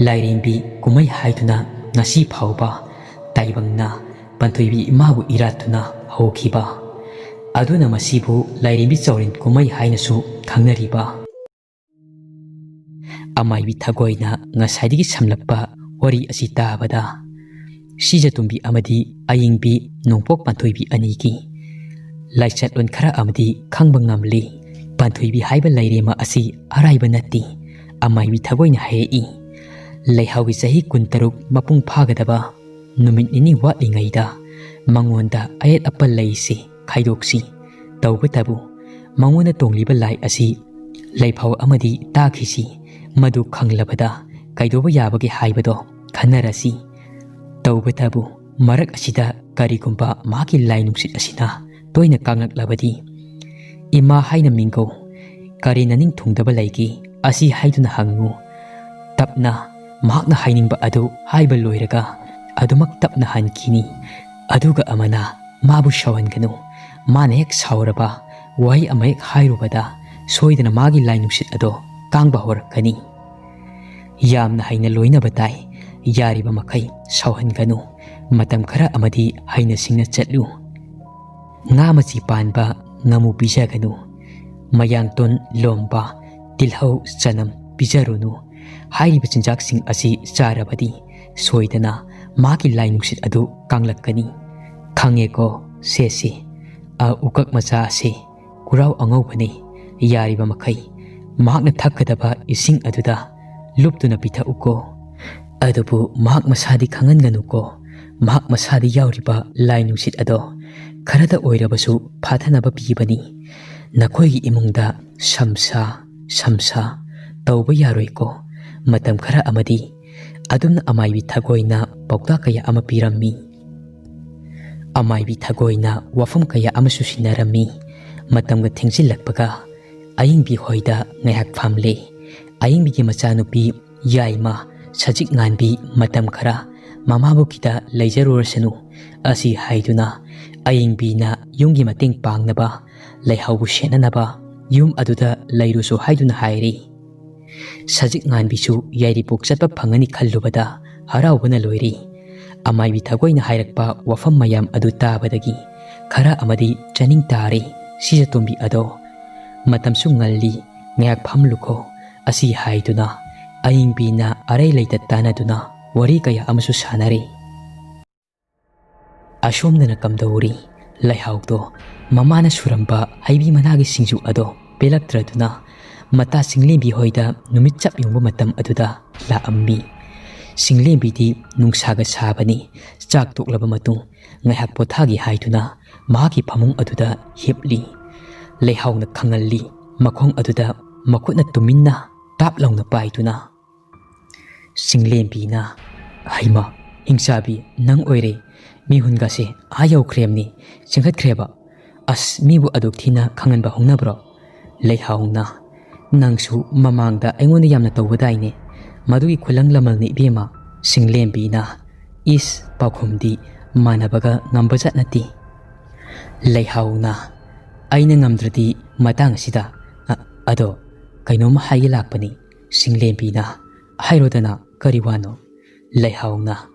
ꯂꯥꯏꯔꯦꯝꯕꯤ ꯀꯨꯝꯍꯩ ꯍꯥꯏꯗꯨꯅ ꯉꯁꯤ ꯐꯥꯎꯕ ꯇꯥꯏꯕꯪꯅ ꯄꯥꯟꯊꯣꯏꯕꯤ ꯏꯃꯥꯕꯨ ꯏꯔꯥꯠꯇꯨꯅ ꯍꯧꯈꯤꯕ꯫ ꯑꯗꯨꯅ ꯃꯁꯤꯕꯨ ꯂꯥꯏꯔꯦꯝꯕꯤ ꯆꯥꯎꯔꯦꯟ ꯀꯨꯝꯍꯩ ꯍꯥꯏꯅꯁꯨ ꯈꯪꯅꯔꯤꯕ꯫ ꯑꯃꯥꯏꯕꯤ ꯊꯒꯣꯏꯅ ꯉꯁꯥꯏꯗꯒꯤ ꯁꯝꯂꯛꯄ ꯋꯥꯔꯤ ꯑꯁꯤ ꯇꯥꯕꯗ, ꯁꯤꯖꯇꯣꯝꯕꯤ ꯑꯃꯗꯤ ꯑꯌꯤꯡꯕꯤ ꯅꯣꯡꯄꯣꯛ ꯄꯥꯟꯊꯣꯏꯕꯤ ꯑꯅꯤꯒꯤ ꯂꯥꯏꯆꯠꯂꯣꯟ ꯈꯔ ꯑꯃꯗꯤ ꯈꯪꯕ ꯉꯝꯂꯤ꯫ ꯄꯥꯟꯊꯣꯏꯕꯤ ꯍꯥꯏꯕ ꯂꯥꯏꯔꯦꯝꯃ ꯑꯁꯤ ꯑꯔꯥꯏꯕ ꯅꯠꯇꯦ꯫ ꯑꯃꯥꯏꯕꯤ ꯊꯒꯣꯏꯅ ꯍꯥꯏꯔꯛꯏ, ꯂꯩꯍꯥꯎꯒꯤ ꯆꯍꯤ ꯀꯨꯟꯇꯔꯨꯛ ꯃꯄꯨꯡ ꯐꯥꯒꯗꯕ ꯅꯨꯃꯤꯠ ꯅꯤꯅꯤ ꯋꯥꯠꯂꯤꯉꯩꯗ ꯃꯉꯣꯟꯗ ꯑꯌꯦꯠ ꯑꯄꯟ ꯂꯩꯁꯤ ꯈꯥꯏꯗꯣꯛꯁꯤ꯫ ꯇꯧꯕꯇꯕꯨ ꯃꯉꯣꯟꯗ ꯇꯣꯡꯂꯤꯕ ꯂꯥꯏ ꯑꯁꯤ ꯂꯩꯐꯥꯎ ꯑꯃꯗꯤ ꯇꯥꯈꯤꯁꯤ, ꯃꯗꯨ ꯈꯪꯂꯕꯗ ꯀꯩꯗꯧꯕ ꯌꯥꯕꯒꯦ ꯍꯥꯏꯕꯗꯣ ꯈꯟꯅꯔꯁꯤ꯫ ꯇꯧꯕꯇꯕꯨ ꯃꯔꯛ ꯑꯁꯤꯗ ꯀꯔꯤꯒꯨꯝꯕ ꯃꯍꯥꯛꯀꯤ ꯂꯥꯏ ꯅꯨꯡꯁꯤꯠ ꯑꯁꯤꯅ ꯇꯣꯏꯅ ꯀꯥꯡꯂꯛꯂꯕꯗꯤ, "ꯏꯃꯥ ꯍꯥꯏꯅ ꯃꯤꯡꯒꯧ, ꯀꯔꯤ ꯅꯅꯤꯡ ꯊꯨꯡꯗꯕ ꯂꯩꯒꯦ?" ꯑꯁꯤ ꯍꯥꯏꯗꯨꯅ ꯍꯪꯉꯨ꯫ ꯇꯞꯅ ꯃꯍꯥꯛꯅ ꯍꯥꯏꯅꯤꯡꯕ ꯑꯗꯨ ꯍꯥꯏꯕ ꯂꯣꯏꯔꯒ ꯑꯗꯨꯃꯛ ꯇꯞꯅ ꯍꯟꯈꯤꯅꯤ꯫ ꯑꯗꯨꯒ ꯑꯃꯅ ꯃꯥꯕꯨ ꯁꯥꯎꯍꯟꯒꯅꯨ꯫ ꯃꯥꯅ ꯍꯦꯛ ꯁꯥꯎꯔꯕ, ꯋꯥꯍꯩ ꯑꯃ ꯍꯦꯛ ꯍꯥꯏꯔꯨꯕꯗ ꯁꯣꯏꯗꯅ ꯃꯥꯒꯤ ꯂꯥꯏ ꯅꯨꯡꯁꯤꯠ ꯑꯗꯣ ꯀꯥꯡꯕ ꯍꯧꯔꯛꯀꯅꯤ꯫ ꯌꯥꯝꯅ ꯍꯩꯅ ꯂꯣꯏꯅꯕ ꯇꯥꯏ꯫ ꯌꯥꯔꯤꯕ ꯃꯈꯩ ꯁꯥꯎꯍꯟꯒꯅꯨ꯫ ꯃꯇꯝ ꯈꯔ ꯑꯃꯗꯤ ꯍꯩꯅ ꯁꯤꯡꯅ ꯆꯠꯂꯨ꯫ ꯉꯥ ꯃꯆꯤ ꯄꯥꯟꯕ ꯉꯥꯃꯨ ꯄꯤꯖꯒꯅꯨ꯫ ꯃꯌꯥꯡꯇꯣꯟ, ꯂꯣꯝꯕ, ꯇꯤꯜꯍꯧ, ꯆꯅꯝ ꯄꯤꯖꯔꯨꯅꯨ꯫ ꯍꯥꯏꯔꯤꯕ ꯆꯤꯟꯖꯥꯛꯁꯤꯡ ꯑꯁꯤ ꯆꯥꯔꯕꯗꯤ ꯁꯣꯏꯗꯅ ꯃꯍꯥꯛꯀꯤ ꯂꯥꯏ ꯅꯨꯡꯁꯤꯠ ꯑꯗꯨ ꯀꯥꯡꯂꯛꯀꯅꯤ꯫ ꯈꯪꯉꯦꯀꯣ? ꯁꯦ ꯁꯦ, ꯑ, ꯎꯀꯛ ꯃꯆꯥ ꯑꯁꯦ, ꯈꯨꯔꯥꯎ ꯑꯉꯧꯕꯅꯤ꯫ ꯌꯥꯔꯤꯕ ꯃꯈꯩ ꯃꯍꯥꯛꯅ ꯊꯛꯀꯗꯕ ꯏꯁꯤꯡ ꯑꯗꯨꯗ ꯂꯨꯞꯇꯨꯅ ꯄꯤꯊꯛꯎꯀꯣ꯫ ꯑꯗꯨꯕꯨ ꯃꯍꯥꯛ ꯃꯁꯥꯗꯤ ꯈꯪꯍꯟꯒꯅꯨꯀꯣ꯫ ꯃꯍꯥꯛ ꯃꯁꯥꯗ ꯌꯥꯎꯔꯤꯕ ꯂꯥꯏ ꯅꯨꯡꯁꯤꯠ ꯑꯗꯣ ꯈꯔꯗ ꯑꯣꯏꯔꯕꯁꯨ ꯐꯥꯊꯅꯕ ꯄꯤꯕꯅꯤ꯫ ꯅꯈꯣꯏꯒꯤ ꯏꯃꯨꯡꯗ ꯁꯝꯁꯥ, ꯁꯝꯁꯥ ꯇꯧꯕ ꯌꯥꯔꯣꯏꯀꯣ꯫ ꯃꯇꯝ ꯈꯔ ꯑꯃꯗꯤ ꯑꯗꯨꯝꯅ ꯑꯃꯥꯏꯕꯤ ꯊꯒꯣꯏꯅ ꯄꯥꯎꯇꯥꯛ ꯀꯌꯥ ꯑꯃ ꯄꯤꯔꯝꯃꯤ꯫ ꯑꯃꯥꯏꯕꯤ ꯊꯒꯣꯏꯅ ꯋꯥꯐꯝ ꯀꯌꯥ ꯑꯃꯁꯨ ꯁꯤꯟꯅꯔꯝꯃꯤ꯫ ꯃꯇꯝꯒ ꯊꯦꯡꯖꯤꯜꯂꯛꯄꯒ ꯑꯌꯤꯡꯕꯤ ꯍꯣꯏꯗ ꯉꯥꯏꯍꯥꯛ ꯐꯝꯂꯦ꯫ ꯑꯌꯤꯡꯕꯤꯒꯤ ꯃꯆꯥꯅꯨꯄꯤ ꯌꯥꯏꯃ ꯁꯖꯤꯛ ꯉꯥꯟꯕꯤ ꯃꯇꯝ ꯈꯔ ꯃꯃꯥꯕꯨ ꯈꯤꯇ ꯂꯩꯖꯔꯨꯔꯁꯅꯨ ꯑꯁꯤ ꯍꯥꯏꯗꯨꯅ ꯑꯌꯤꯡꯕꯤꯅ ꯌꯨꯝꯒꯤ ꯃꯇꯦꯡ ꯄꯥꯡꯅꯕ, ꯂꯩꯍꯥꯎꯕꯨ ꯁꯦꯠꯅꯅꯕ ꯌꯨꯝ ꯑꯗꯨꯗ ꯂꯩꯔꯨꯁꯨ ꯍꯥꯏꯗꯨꯅ ꯍꯥꯏꯔꯤ꯫ ꯁꯖꯤꯛ ꯉꯥꯟꯕꯤꯁꯨ ꯌꯥꯏꯔꯤꯄꯣꯛ ꯆꯠꯄ ꯐꯪꯒꯅꯤ ꯈꯜꯂꯨꯕꯗ ꯍꯔꯥꯎꯕꯅ ꯂꯣꯏꯔꯤ꯫ ꯑꯃꯥꯏꯕꯤ ꯊꯒꯣꯏꯅ ꯍꯥꯏꯔꯛꯄ ꯋꯥꯐꯝ ꯃꯌꯥꯝ ꯑꯗꯨ ꯇꯥꯕꯗꯒꯤ ꯈꯔ ꯑꯃꯗꯤ ꯆꯥꯅꯤꯡ ꯇꯥꯔꯦ꯫ ꯁꯤꯖꯇꯣꯝꯕꯤ ꯑꯗꯣ, ꯃꯇꯝꯁꯨ ꯉꯜꯂꯤ, ꯉꯥꯏꯍꯥꯛ ꯐꯝꯂꯨꯀꯣ ꯑꯁꯤ ꯍꯥꯏꯗꯨꯅ ꯑꯌꯤꯡꯕꯤꯅ ꯑꯔꯩ ꯂꯩꯇ ꯇꯥꯟꯅꯗꯨꯅ ꯋꯥꯔꯤ ꯀꯌꯥ ꯑꯃꯁꯨ ꯁꯥꯟꯅꯔꯤ꯫ ꯑꯁꯣꯝꯗꯅ ꯀꯝꯗꯧꯔꯤ? ꯂꯩꯍꯥꯎꯗꯣ ꯃꯃꯥꯅ ꯁꯨꯔꯝꯕ ꯍꯩꯕꯤ ꯃꯅꯥꯒꯤ ꯁꯤꯡꯖꯨ ꯑꯗꯣ ꯄꯦꯜꯂꯛꯇ꯭ꯔꯗꯨꯅ ꯃꯇꯥ ꯆꯤꯡꯂꯦꯝꯕꯤ ꯍꯣꯏꯗ ꯅꯨꯃꯤꯠ ꯆꯞ ꯌꯨꯡꯕ ꯃꯇꯝ ꯑꯗꯨꯗ ꯂꯥꯛꯑꯝꯃꯤ꯫ ꯆꯤꯡꯂꯦꯝꯕꯤꯗꯤ ꯅꯨꯡꯁꯥꯒ ꯁꯥꯕꯅꯤ꯫ ꯆꯥꯛ ꯇꯣꯛꯂꯕ ꯃꯇꯨꯡ ꯉꯥꯏꯍꯥꯛ ꯄꯣꯊꯥꯒꯦ ꯍꯥꯏꯗꯨꯅ ꯃꯍꯥꯛꯀꯤ ꯐꯃꯨꯡ ꯑꯗꯨꯗ ꯍꯤꯞꯂꯤ꯫ ꯂꯩꯍꯥꯎꯅ ꯈꯪꯍꯜꯂꯤ꯫ ꯃꯈꯣꯡ ꯑꯗꯨꯗ ꯃꯈꯨꯠꯅ ꯇꯨꯃꯤꯟꯅ ꯇꯥꯞ ꯂꯥꯎꯅ ꯄꯥꯏꯗꯨꯅ꯫ ꯆꯤꯡꯂꯦꯝꯕꯤꯅ, "ꯍꯩꯃꯥ, ꯍꯤꯡꯆꯥꯕꯤ, ꯅꯪ ꯑꯣꯏꯔꯦ꯫ ꯃꯤꯍꯨꯟꯒꯁꯦ ꯑꯥ ꯌꯧꯈ꯭ꯔꯦꯝꯅꯤ, ꯆꯦꯟꯈꯠꯈ꯭ꯔꯦꯕ꯫ ꯑꯁ, ꯃꯤꯕꯨ ꯑꯗꯨꯛ ꯊꯤꯅ ꯈꯪꯍꯟꯕ ꯍꯧꯅꯕ꯭ꯔꯣ?" ꯂꯩꯍꯥꯎꯅ, "ꯅꯪꯁꯨ ꯃꯃꯥꯡꯗ ꯑꯩꯉꯣꯟꯗ ꯌꯥꯝꯅ ꯇꯧꯕꯗꯥꯏꯅꯦ? ꯃꯗꯨꯒꯤ ꯈꯨꯂꯪ ꯂꯃꯜꯅꯤ ꯏꯕꯦꯝꯃ꯫" ꯆꯤꯡꯂꯦꯝꯕꯤꯅ, "ꯏꯁ, ꯄꯥꯎꯈꯨꯝꯗꯤ ꯃꯥꯟꯅꯕꯒ ꯉꯝꯕꯖꯥꯠ ꯅꯠꯇꯦ꯫" ꯂꯩꯍꯥꯎꯅ, "ꯑꯩꯅ ꯉꯝꯗ꯭ꯔꯗꯤ ꯃꯇꯥꯡ ꯑꯁꯤꯗ, ꯑ-, ꯑꯗꯣ ꯀꯩꯅꯣꯝ ꯍꯥꯏꯒꯦ ꯂꯥꯛꯄꯅꯤ꯫" ꯆꯤꯡꯂꯦꯝꯕꯤꯅ, "ꯍꯥꯏꯔꯣꯗꯅ, ꯀꯔꯤ ꯋꯥꯅꯣ?" ꯂꯩꯍꯥꯎꯅ,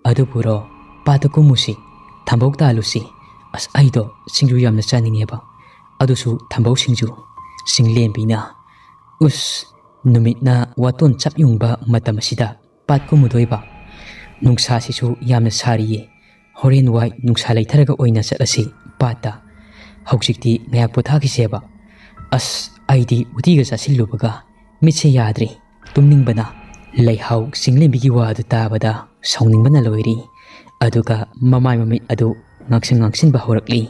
"ꯑꯗꯨꯕꯨꯔꯣ, ꯄꯥꯠꯇ ꯀꯨꯝꯃꯨꯁꯤ, ꯊꯝꯕꯧ ꯇꯥꯜꯂꯨꯁꯤ꯫ ꯑꯁ, ꯑꯩꯗꯣ ꯁꯤꯡꯖꯨ ꯌꯥꯝꯅ ꯆꯥꯅꯤꯡꯉꯦꯕ, ꯑꯗꯨꯁꯨ ꯊꯝꯕꯧ ꯁꯤꯡꯖꯨ꯫" ꯆꯤꯡꯂꯦꯝꯕꯤꯅ, "ꯎꯁ, ꯅꯨꯃꯤꯠꯅ ꯋꯥꯇꯣꯟ ꯆꯞ ꯌꯨꯡꯕ ꯃꯇꯝ ꯑꯁꯤꯗ ꯄꯥꯠ ꯀꯨꯝꯃꯨꯗꯣꯏꯕ? ꯅꯨꯡꯁꯥꯁꯤꯁꯨ ꯌꯥꯝꯅ ꯁꯥꯔꯤꯌꯦ꯫ ꯍꯣꯔꯦꯟ ꯋꯥꯏ ꯅꯨꯡꯁꯥ ꯂꯩꯊꯔꯒ ꯑꯣꯏꯅ ꯆꯠꯂꯁꯤ ꯄꯥꯠꯇ꯫ ꯍꯧꯖꯤꯛꯇꯤ ꯉꯥꯏꯍꯥꯛ ꯄꯣꯊꯥꯈꯤꯁꯦꯕ꯫ ꯑꯁ, ꯑꯩꯗꯤ ꯎꯇꯤꯒ ꯆꯥꯁꯤꯜꯂꯨꯕꯒ ꯃꯤꯠꯁꯦ ꯌꯥꯗ꯭ꯔꯦ ꯇꯨꯝꯅꯤꯡꯕꯅ꯫" ꯂꯩꯍꯥꯎ ꯆꯤꯡꯂꯦꯝꯕꯤꯒꯤ ꯋꯥꯗꯨ ꯇꯥꯕꯗ ꯁꯥꯎꯅꯤꯡꯕꯅ ꯂꯣꯏꯔꯤ꯫ ꯑꯗꯨꯒ ꯃꯃꯥꯏ ꯃꯃꯤꯠ ꯑꯗꯨ ꯉꯥꯡꯁꯤꯟ ꯉꯥꯡꯁꯤꯟꯕ ꯍꯧꯔꯛꯂꯤ꯫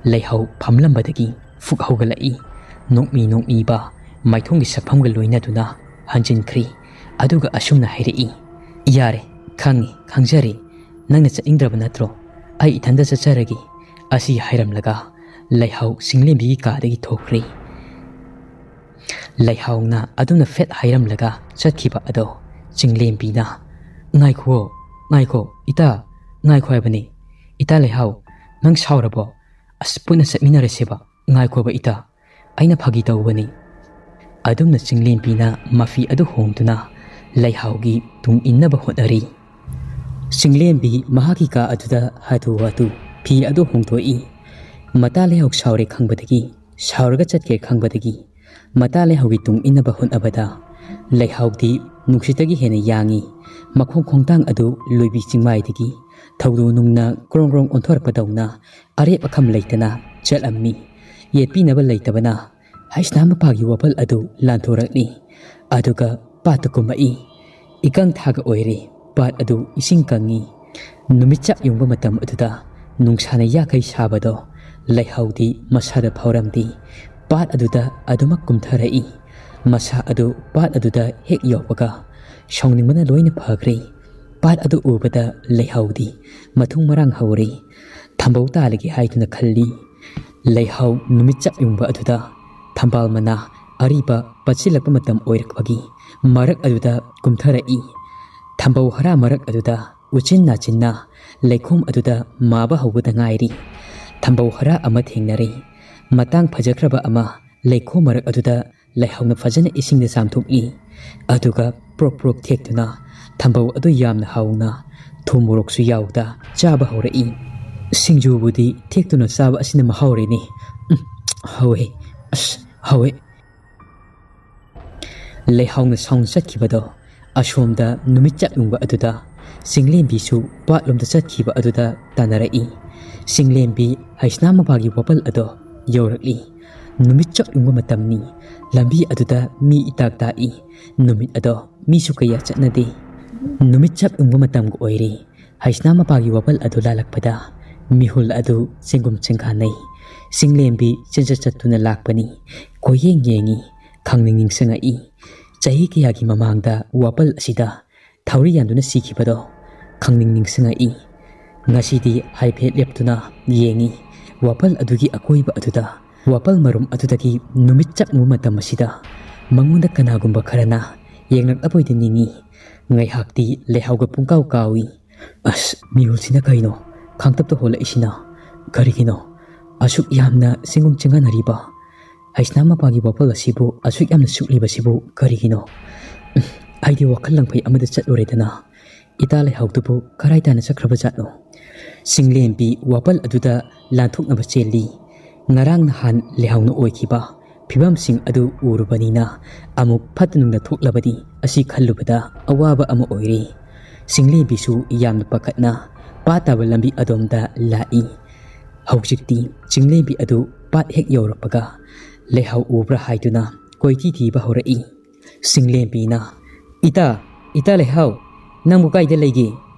ꯂꯩꯍꯥꯎ ꯐꯝꯂꯝꯕꯗꯒꯤ ꯐꯨꯛ ꯍꯧꯒꯠꯂꯛꯏ꯫ ꯅꯣꯛꯃꯤ ꯅꯣꯛꯃꯤꯕ ꯃꯥꯏꯊꯣꯡꯒꯤ ꯁꯛꯐꯝꯒ ꯂꯣꯏꯅꯗꯨꯅ ꯍꯟꯖꯤꯟꯈ꯭ꯔꯤ꯫ ꯑꯗꯨꯒ ꯑꯁꯨꯝꯅ ꯍꯥꯏꯔꯛꯏ, "ꯌꯥꯔꯦ, ꯈꯪꯉꯤ, ꯈꯪꯖꯔꯦ꯫ ꯅꯪꯅ ꯆꯠꯅꯤꯡꯗ꯭ꯔꯕ ꯅꯠꯇ꯭ꯔꯣ? ꯑꯩ ꯏꯊꯟꯗ ꯆꯠꯆꯔꯒꯦ꯫" ꯑꯁꯤ ꯍꯥꯏꯔꯝꯂꯒ ꯂꯩꯍꯥꯎ ꯆꯤꯡꯂꯦꯝꯕꯤꯒꯤ ꯀꯥꯗꯒꯤ ꯊꯣꯛꯈ꯭ꯔꯦ꯫ ꯂꯩꯍꯥꯎꯅ ꯑꯗꯨꯝꯅ ꯐꯦꯠ ꯍꯥꯏꯔꯝꯂꯒ ꯆꯠꯈꯤꯕ ꯑꯗꯣ ꯆꯤꯡꯂꯦꯝꯕꯤꯅ, "ꯉꯥꯏꯈꯣ, ꯉꯥꯏꯈꯣ, ꯏꯇꯥ, ꯉꯥꯏꯈꯣ ꯍꯥꯏꯕꯅꯤ꯫ ꯏꯇꯥ ꯂꯩꯍꯥꯎ, ꯅꯪ ꯁꯥꯎꯔꯕꯣ? ꯑꯁ, ꯄꯨꯟꯅ ꯆꯠꯃꯤꯟꯅꯔꯁꯦꯕ꯫ ꯉꯥꯏꯈꯣꯕ ꯏꯇꯥ, ꯑꯩꯅ ꯐꯥꯒꯤ ꯇꯧꯕꯅꯤ꯫" ꯑꯗꯨꯝꯅ ꯆꯤꯡꯂꯦꯝꯕꯤꯅ ꯃꯐꯤ ꯑꯗꯨ ꯍꯣꯡꯗꯨꯅ ꯂꯩꯍꯥꯎꯒꯤ ꯇꯨꯡ ꯏꯟꯅꯕ ꯍꯣꯠꯅꯔꯤ꯫ ꯆꯤꯡꯂꯦꯝꯕꯤ ꯃꯍꯥꯛꯀꯤ ꯀꯥ ꯑꯗꯨꯗ ꯍꯥꯊꯨ ꯍꯥꯊꯨ ꯐꯤ ꯑꯗꯨ ꯍꯣꯡꯗꯣꯛꯏ꯫ ꯃꯇꯥ ꯂꯩꯍꯥꯎ ꯁꯥꯎꯔꯦ ꯈꯪꯕꯗꯒꯤ, ꯁꯥꯎꯔꯒ ꯆꯠꯈ꯭ꯔꯦ ꯈꯪꯕꯗꯒꯤ, ꯃꯇꯥ ꯂꯩꯍꯥꯎꯒꯤ ꯇꯨꯡ ꯏꯟꯅꯕ ꯍꯣꯠꯅꯕꯗ ꯂꯩꯍꯥꯎꯗꯤ ꯅꯨꯡꯁꯤꯠꯇꯒꯤ ꯍꯦꯟꯅ ꯌꯥꯡꯏ꯫ ꯃꯈꯣꯡ ꯈꯣꯡꯊꯥꯡ ꯑꯗꯨ ꯂꯣꯏꯕꯤ ꯆꯤꯡꯃꯥꯏꯗꯒꯤ ꯊꯧꯗꯣ ꯅꯨꯡꯅ ꯀ꯭ꯔꯣꯡ ꯀ꯭ꯔꯣꯡ ꯑꯣꯟꯊꯣꯔꯛꯄꯗꯧꯅ ꯑꯔꯦꯞ ꯑꯈꯝ ꯂꯩꯇꯅ ꯆꯠꯂꯝꯃꯤ꯫ ꯌꯦꯠꯄꯤꯅꯕ ꯂꯩꯇꯕꯅ ꯍꯩꯁꯅꯥ ꯃꯄꯥꯒꯤ ꯋꯥꯄꯜ ꯑꯗꯨ ꯂꯥꯟꯊꯣꯔꯛꯂꯤ꯫ ꯑꯗꯨꯒ ꯄꯥꯠꯇ ꯀꯨꯝꯃꯛꯏ꯫ ꯏꯀꯪ ꯊꯥꯒ ꯑꯣꯏꯔꯦ꯫ ꯄꯥꯠ ꯑꯗꯨ ꯏꯁꯤꯡ ꯀꯪꯉꯤ꯫ ꯅꯨꯃꯤꯠ ꯆꯞ ꯌꯨꯡꯕ ꯃꯇꯝ ꯑꯗꯨꯗ ꯅꯨꯡꯁꯥꯅ ꯌꯥꯈꯩ ꯁꯥꯕꯗꯣ ꯂꯩꯍꯥꯎꯗꯤ ꯃꯁꯥꯗ ꯐꯥꯎꯔꯝꯗꯦ꯫ ꯄꯥꯠ ꯑꯗꯨꯗ ꯑꯗꯨꯃꯛ ꯀꯨꯝꯊꯔꯛꯏ꯫ ꯃꯁꯥ ꯑꯗꯨ ꯄꯥꯠ ꯑꯗꯨꯗ ꯍꯦꯛ ꯌꯧꯕꯒ ꯁꯥꯎꯅꯤꯡꯕꯅ ꯂꯣꯏꯅ ꯐꯈ꯭ꯔꯦ꯫ ꯄꯥꯠ ꯑꯗꯨ ꯎꯕꯗ ꯂꯩꯍꯥꯎꯗꯤ ꯃꯊꯨꯡ ꯃꯔꯥꯡ ꯍꯧꯔꯦ꯫ ꯊꯝꯕꯧ ꯇꯥꯜꯂꯒꯦ ꯍꯥꯏꯗꯨꯅ ꯈꯜꯂꯤ꯫ ꯂꯩꯍꯥꯎ ꯅꯨꯃꯤꯠ ꯆꯞ ꯌꯨꯡꯕ ꯑꯗꯨꯗ ꯊꯝꯕꯥꯜ ꯃꯅꯥ ꯑꯔꯤꯕ ꯄꯠꯁꯤꯜꯂꯛꯄ ꯃꯇꯝ ꯑꯣꯏꯔꯛꯄꯒꯤ ꯃꯔꯛ ꯑꯗꯨꯗ ꯀꯨꯝꯊꯔꯛꯏ꯫ ꯊꯝꯕꯧ ꯍꯔꯥ ꯃꯔꯛ ꯑꯗꯨꯗ ꯎꯆꯤꯟ ꯅꯥꯆꯤꯟꯅ ꯂꯩꯈꯣꯝ ꯑꯗꯨꯗ ꯃꯥꯕ ꯍꯧꯕꯗ ꯉꯥꯏꯔꯤ꯫ ꯊꯝꯕꯧ ꯍꯔꯥ ꯑꯃ ꯊꯦꯡꯅꯔꯦ꯫ ꯃꯇꯥꯡ ꯐꯖꯈ꯭ꯔꯕ ꯑꯃ ꯂꯩꯈꯣꯝ ꯃꯔꯛ ꯑꯗꯨꯗ ꯂꯩꯍꯥꯎꯅ ꯐꯖꯅ ꯏꯁꯤꯡꯗ ꯆꯥꯝꯊꯣꯛꯏ꯫ ꯑꯗꯨꯒ ꯄ꯭ꯔꯣꯛ ꯄ꯭ꯔꯣꯛ ꯊꯦꯛꯇꯨꯅ ꯊꯝꯕꯧ ꯑꯗꯨ ꯌꯥꯝꯅ ꯍꯥꯎꯅ ꯊꯨꯝ ꯃꯣꯔꯣꯛꯁꯨ ꯌꯥꯎꯗ ꯆꯥꯕ ꯍꯧꯔꯛꯏ꯫ "ꯁꯤꯡꯖꯨꯕꯨꯗꯤ ꯊꯦꯛꯇꯨꯅ ꯆꯥꯕ ꯑꯁꯤꯅ ꯃꯍꯥꯎꯔꯦꯅꯦ꯫ ꯎꯝ, ꯍꯥꯎꯋꯦ꯫ ꯑꯁ, ꯍꯥꯎꯋꯦ꯫" ꯂꯩꯍꯥꯎꯅ ꯁꯥꯎꯅ ꯆꯠꯈꯤꯕꯗꯣ ꯑꯁꯣꯝꯗ ꯅꯨꯃꯤꯠ ꯆꯞ ꯌꯨꯡꯕ ꯑꯗꯨꯗ ꯆꯤꯡꯂꯦꯝꯕꯤꯁꯨ ꯄꯥꯠꯂꯣꯝꯗ ꯆꯠꯈꯤꯕ ꯑꯗꯨꯗ ꯇꯥꯟꯅꯔꯛꯏ꯫ ꯆꯤꯡꯂꯦꯝꯕꯤ ꯍꯩꯁꯅꯥ ꯃꯄꯥꯒꯤ ꯋꯥꯄꯜ ꯑꯗꯣ ꯌꯧꯔꯛꯂꯤ꯫ ꯅꯨꯃꯤꯠ ꯆꯞ ꯌꯨꯡꯕ ꯃꯇꯝꯅꯤ꯫ ꯂꯝꯕꯤ ꯑꯗꯨꯗ ꯃꯤ ꯏꯇꯥꯛ ꯇꯥꯛꯏ꯫ ꯅꯨꯃꯤꯠ ꯑꯗꯣ ꯃꯤꯁꯨ ꯀꯌꯥ ꯆꯠꯅꯗꯦ꯫ ꯅꯨꯃꯤꯠ ꯆꯞ ꯌꯨꯡꯕ ꯃꯇꯝꯒ ꯑꯣꯏꯔꯤ꯫ ꯍꯩꯁꯅꯥ ꯃꯄꯥꯒꯤ ꯋꯥꯄꯜ ꯑꯗꯨ ꯂꯥꯜꯂꯛꯄꯗ ꯃꯤꯍꯨꯜ ꯑꯗꯨ ꯆꯦꯡꯒꯨꯝ ꯆꯦꯡꯒꯥꯟꯅꯩ꯫ ꯆꯤꯡꯂꯦꯝꯕꯤ ꯆꯦꯟꯆꯠ ꯆꯠꯇꯨꯅ ꯂꯥꯛꯄꯅꯤ꯫ ꯀꯣꯏꯌꯦꯡ ꯌꯦꯡꯉꯤ꯫ ꯈꯪꯅꯤꯡ ꯅꯤꯡꯁꯤꯡꯉꯛꯏ꯫ ꯆꯍꯤ ꯀꯌꯥꯒꯤ ꯃꯃꯥꯡꯗ ꯋꯥꯄꯜ ꯑꯁꯤꯗ ꯊꯧꯔꯤ ꯌꯥꯟꯗꯨꯅ ꯁꯤꯈꯤꯕꯗꯣ ꯈꯪꯅꯤꯡ ꯅꯤꯡꯁꯤꯡꯉꯛꯏ꯫ ꯉꯁꯤꯗꯤ ꯍꯥꯏꯐꯦꯠ ꯂꯦꯞꯇꯨꯅ ꯌꯦꯡꯉꯤ꯫ ꯋꯥꯄꯜ ꯑꯗꯨꯒꯤ ꯑꯀꯣꯏꯕ ꯑꯗꯨꯗ, ꯋꯥꯄꯜ ꯃꯔꯨꯝ ꯑꯗꯨꯗꯒꯤ ꯅꯨꯃꯤꯠ ꯆꯞ ꯌꯨꯡꯕ ꯃꯇꯝ ꯑꯁꯤꯗ ꯃꯉꯣꯟꯗ ꯀꯅꯥꯒꯨꯝꯕ ꯈꯔꯅ ꯌꯦꯡꯂꯛꯂꯕꯣꯏꯗ ꯅꯤꯡꯏ꯫ ꯉꯥꯏꯍꯥꯛꯇꯤ ꯂꯩꯍꯥꯎꯒ ꯄꯨꯡꯀꯥꯎ ꯀꯥꯎꯏ꯫ "ꯑꯁ, ꯃꯤꯍꯨꯜꯁꯤꯅ ꯀꯩꯅꯣ ꯈꯥꯡꯇꯞꯇ ꯍꯣꯜꯂꯛꯏꯁꯤꯅ? ꯀꯔꯤꯒꯤꯅꯣ ꯑꯁꯨꯛ ꯌꯥꯝꯅ ꯆꯤꯡꯒꯨꯝ ꯆꯤꯡꯒꯥꯟꯅꯔꯤꯕ? ꯍꯩꯁꯅꯥ ꯃꯄꯥꯒꯤ ꯋꯥꯄꯜ ꯑꯁꯤꯕꯨ ꯑꯁꯨꯛ ꯌꯥꯝꯅ ꯁꯨꯛꯂꯤꯕꯁꯤꯕꯨ ꯀꯔꯤꯒꯤꯅꯣ? ꯎꯝ, ꯑꯩꯗꯤ ꯋꯥꯈꯜ ꯂꯪꯐꯩ ꯑꯃꯗ ꯆꯠꯂꯨꯔꯦꯗꯅ꯫ ꯏꯇꯥ ꯂꯩꯍꯥꯎꯗꯨꯕꯨ ꯀꯔꯥꯏ ꯇꯥꯅ ꯆꯠꯈ꯭ꯔꯕ ꯖꯥꯠꯅꯣ?" ꯆꯤꯡꯂꯦꯝꯕꯤ ꯋꯥꯄꯜ ꯑꯗꯨꯗ ꯂꯥꯟꯊꯣꯛꯅꯕ ꯆꯦꯜꯂꯤ꯫ ꯉꯔꯥꯡ ꯅꯍꯥꯟ ꯂꯩꯍꯥꯎꯅ ꯑꯣꯏꯈꯤꯕ ꯐꯤꯕꯝꯁꯤꯡ ꯑꯗꯨ ꯎꯔꯨꯕꯅꯤꯅ ꯑꯃꯨꯛ ꯐꯠꯇ ꯅꯨꯡꯗ ꯊꯣꯛꯂꯕꯗꯤ ꯑꯁꯤ ꯈꯜꯂꯨꯕꯗ ꯑꯋꯥꯕ ꯑꯃ ꯑꯣꯏꯔꯦ꯫ ꯆꯤꯡꯂꯦꯝꯕꯤꯁꯨ ꯌꯥꯝꯅ ꯄꯥꯈꯠꯅ ꯄꯥꯠ ꯇꯥꯕ ꯂꯝꯕꯤ ꯑꯗꯣꯝꯗ ꯂꯥꯛꯏ꯫ ꯍꯧꯖꯤꯛꯇꯤ ꯆꯤꯡꯂꯦꯝꯕꯤ ꯑꯗꯨ ꯄꯥꯠ ꯍꯦꯛ ꯌꯧꯔꯛꯄꯒ ꯂꯩꯍꯥꯎ ꯎꯕ꯭ꯔꯥ ꯍꯥꯏꯗꯨꯅ ꯀꯣꯏꯊꯤ ꯊꯤꯕ ꯍꯧꯔꯛꯏ꯫ ꯆꯤꯡꯂꯦꯝꯕꯤꯅ, "ꯏꯇꯥ, ꯏꯇꯥ ꯂꯩꯍꯥꯎ, ꯅꯪꯕꯨ ꯀꯥꯏꯗ ꯂꯩꯒꯦ?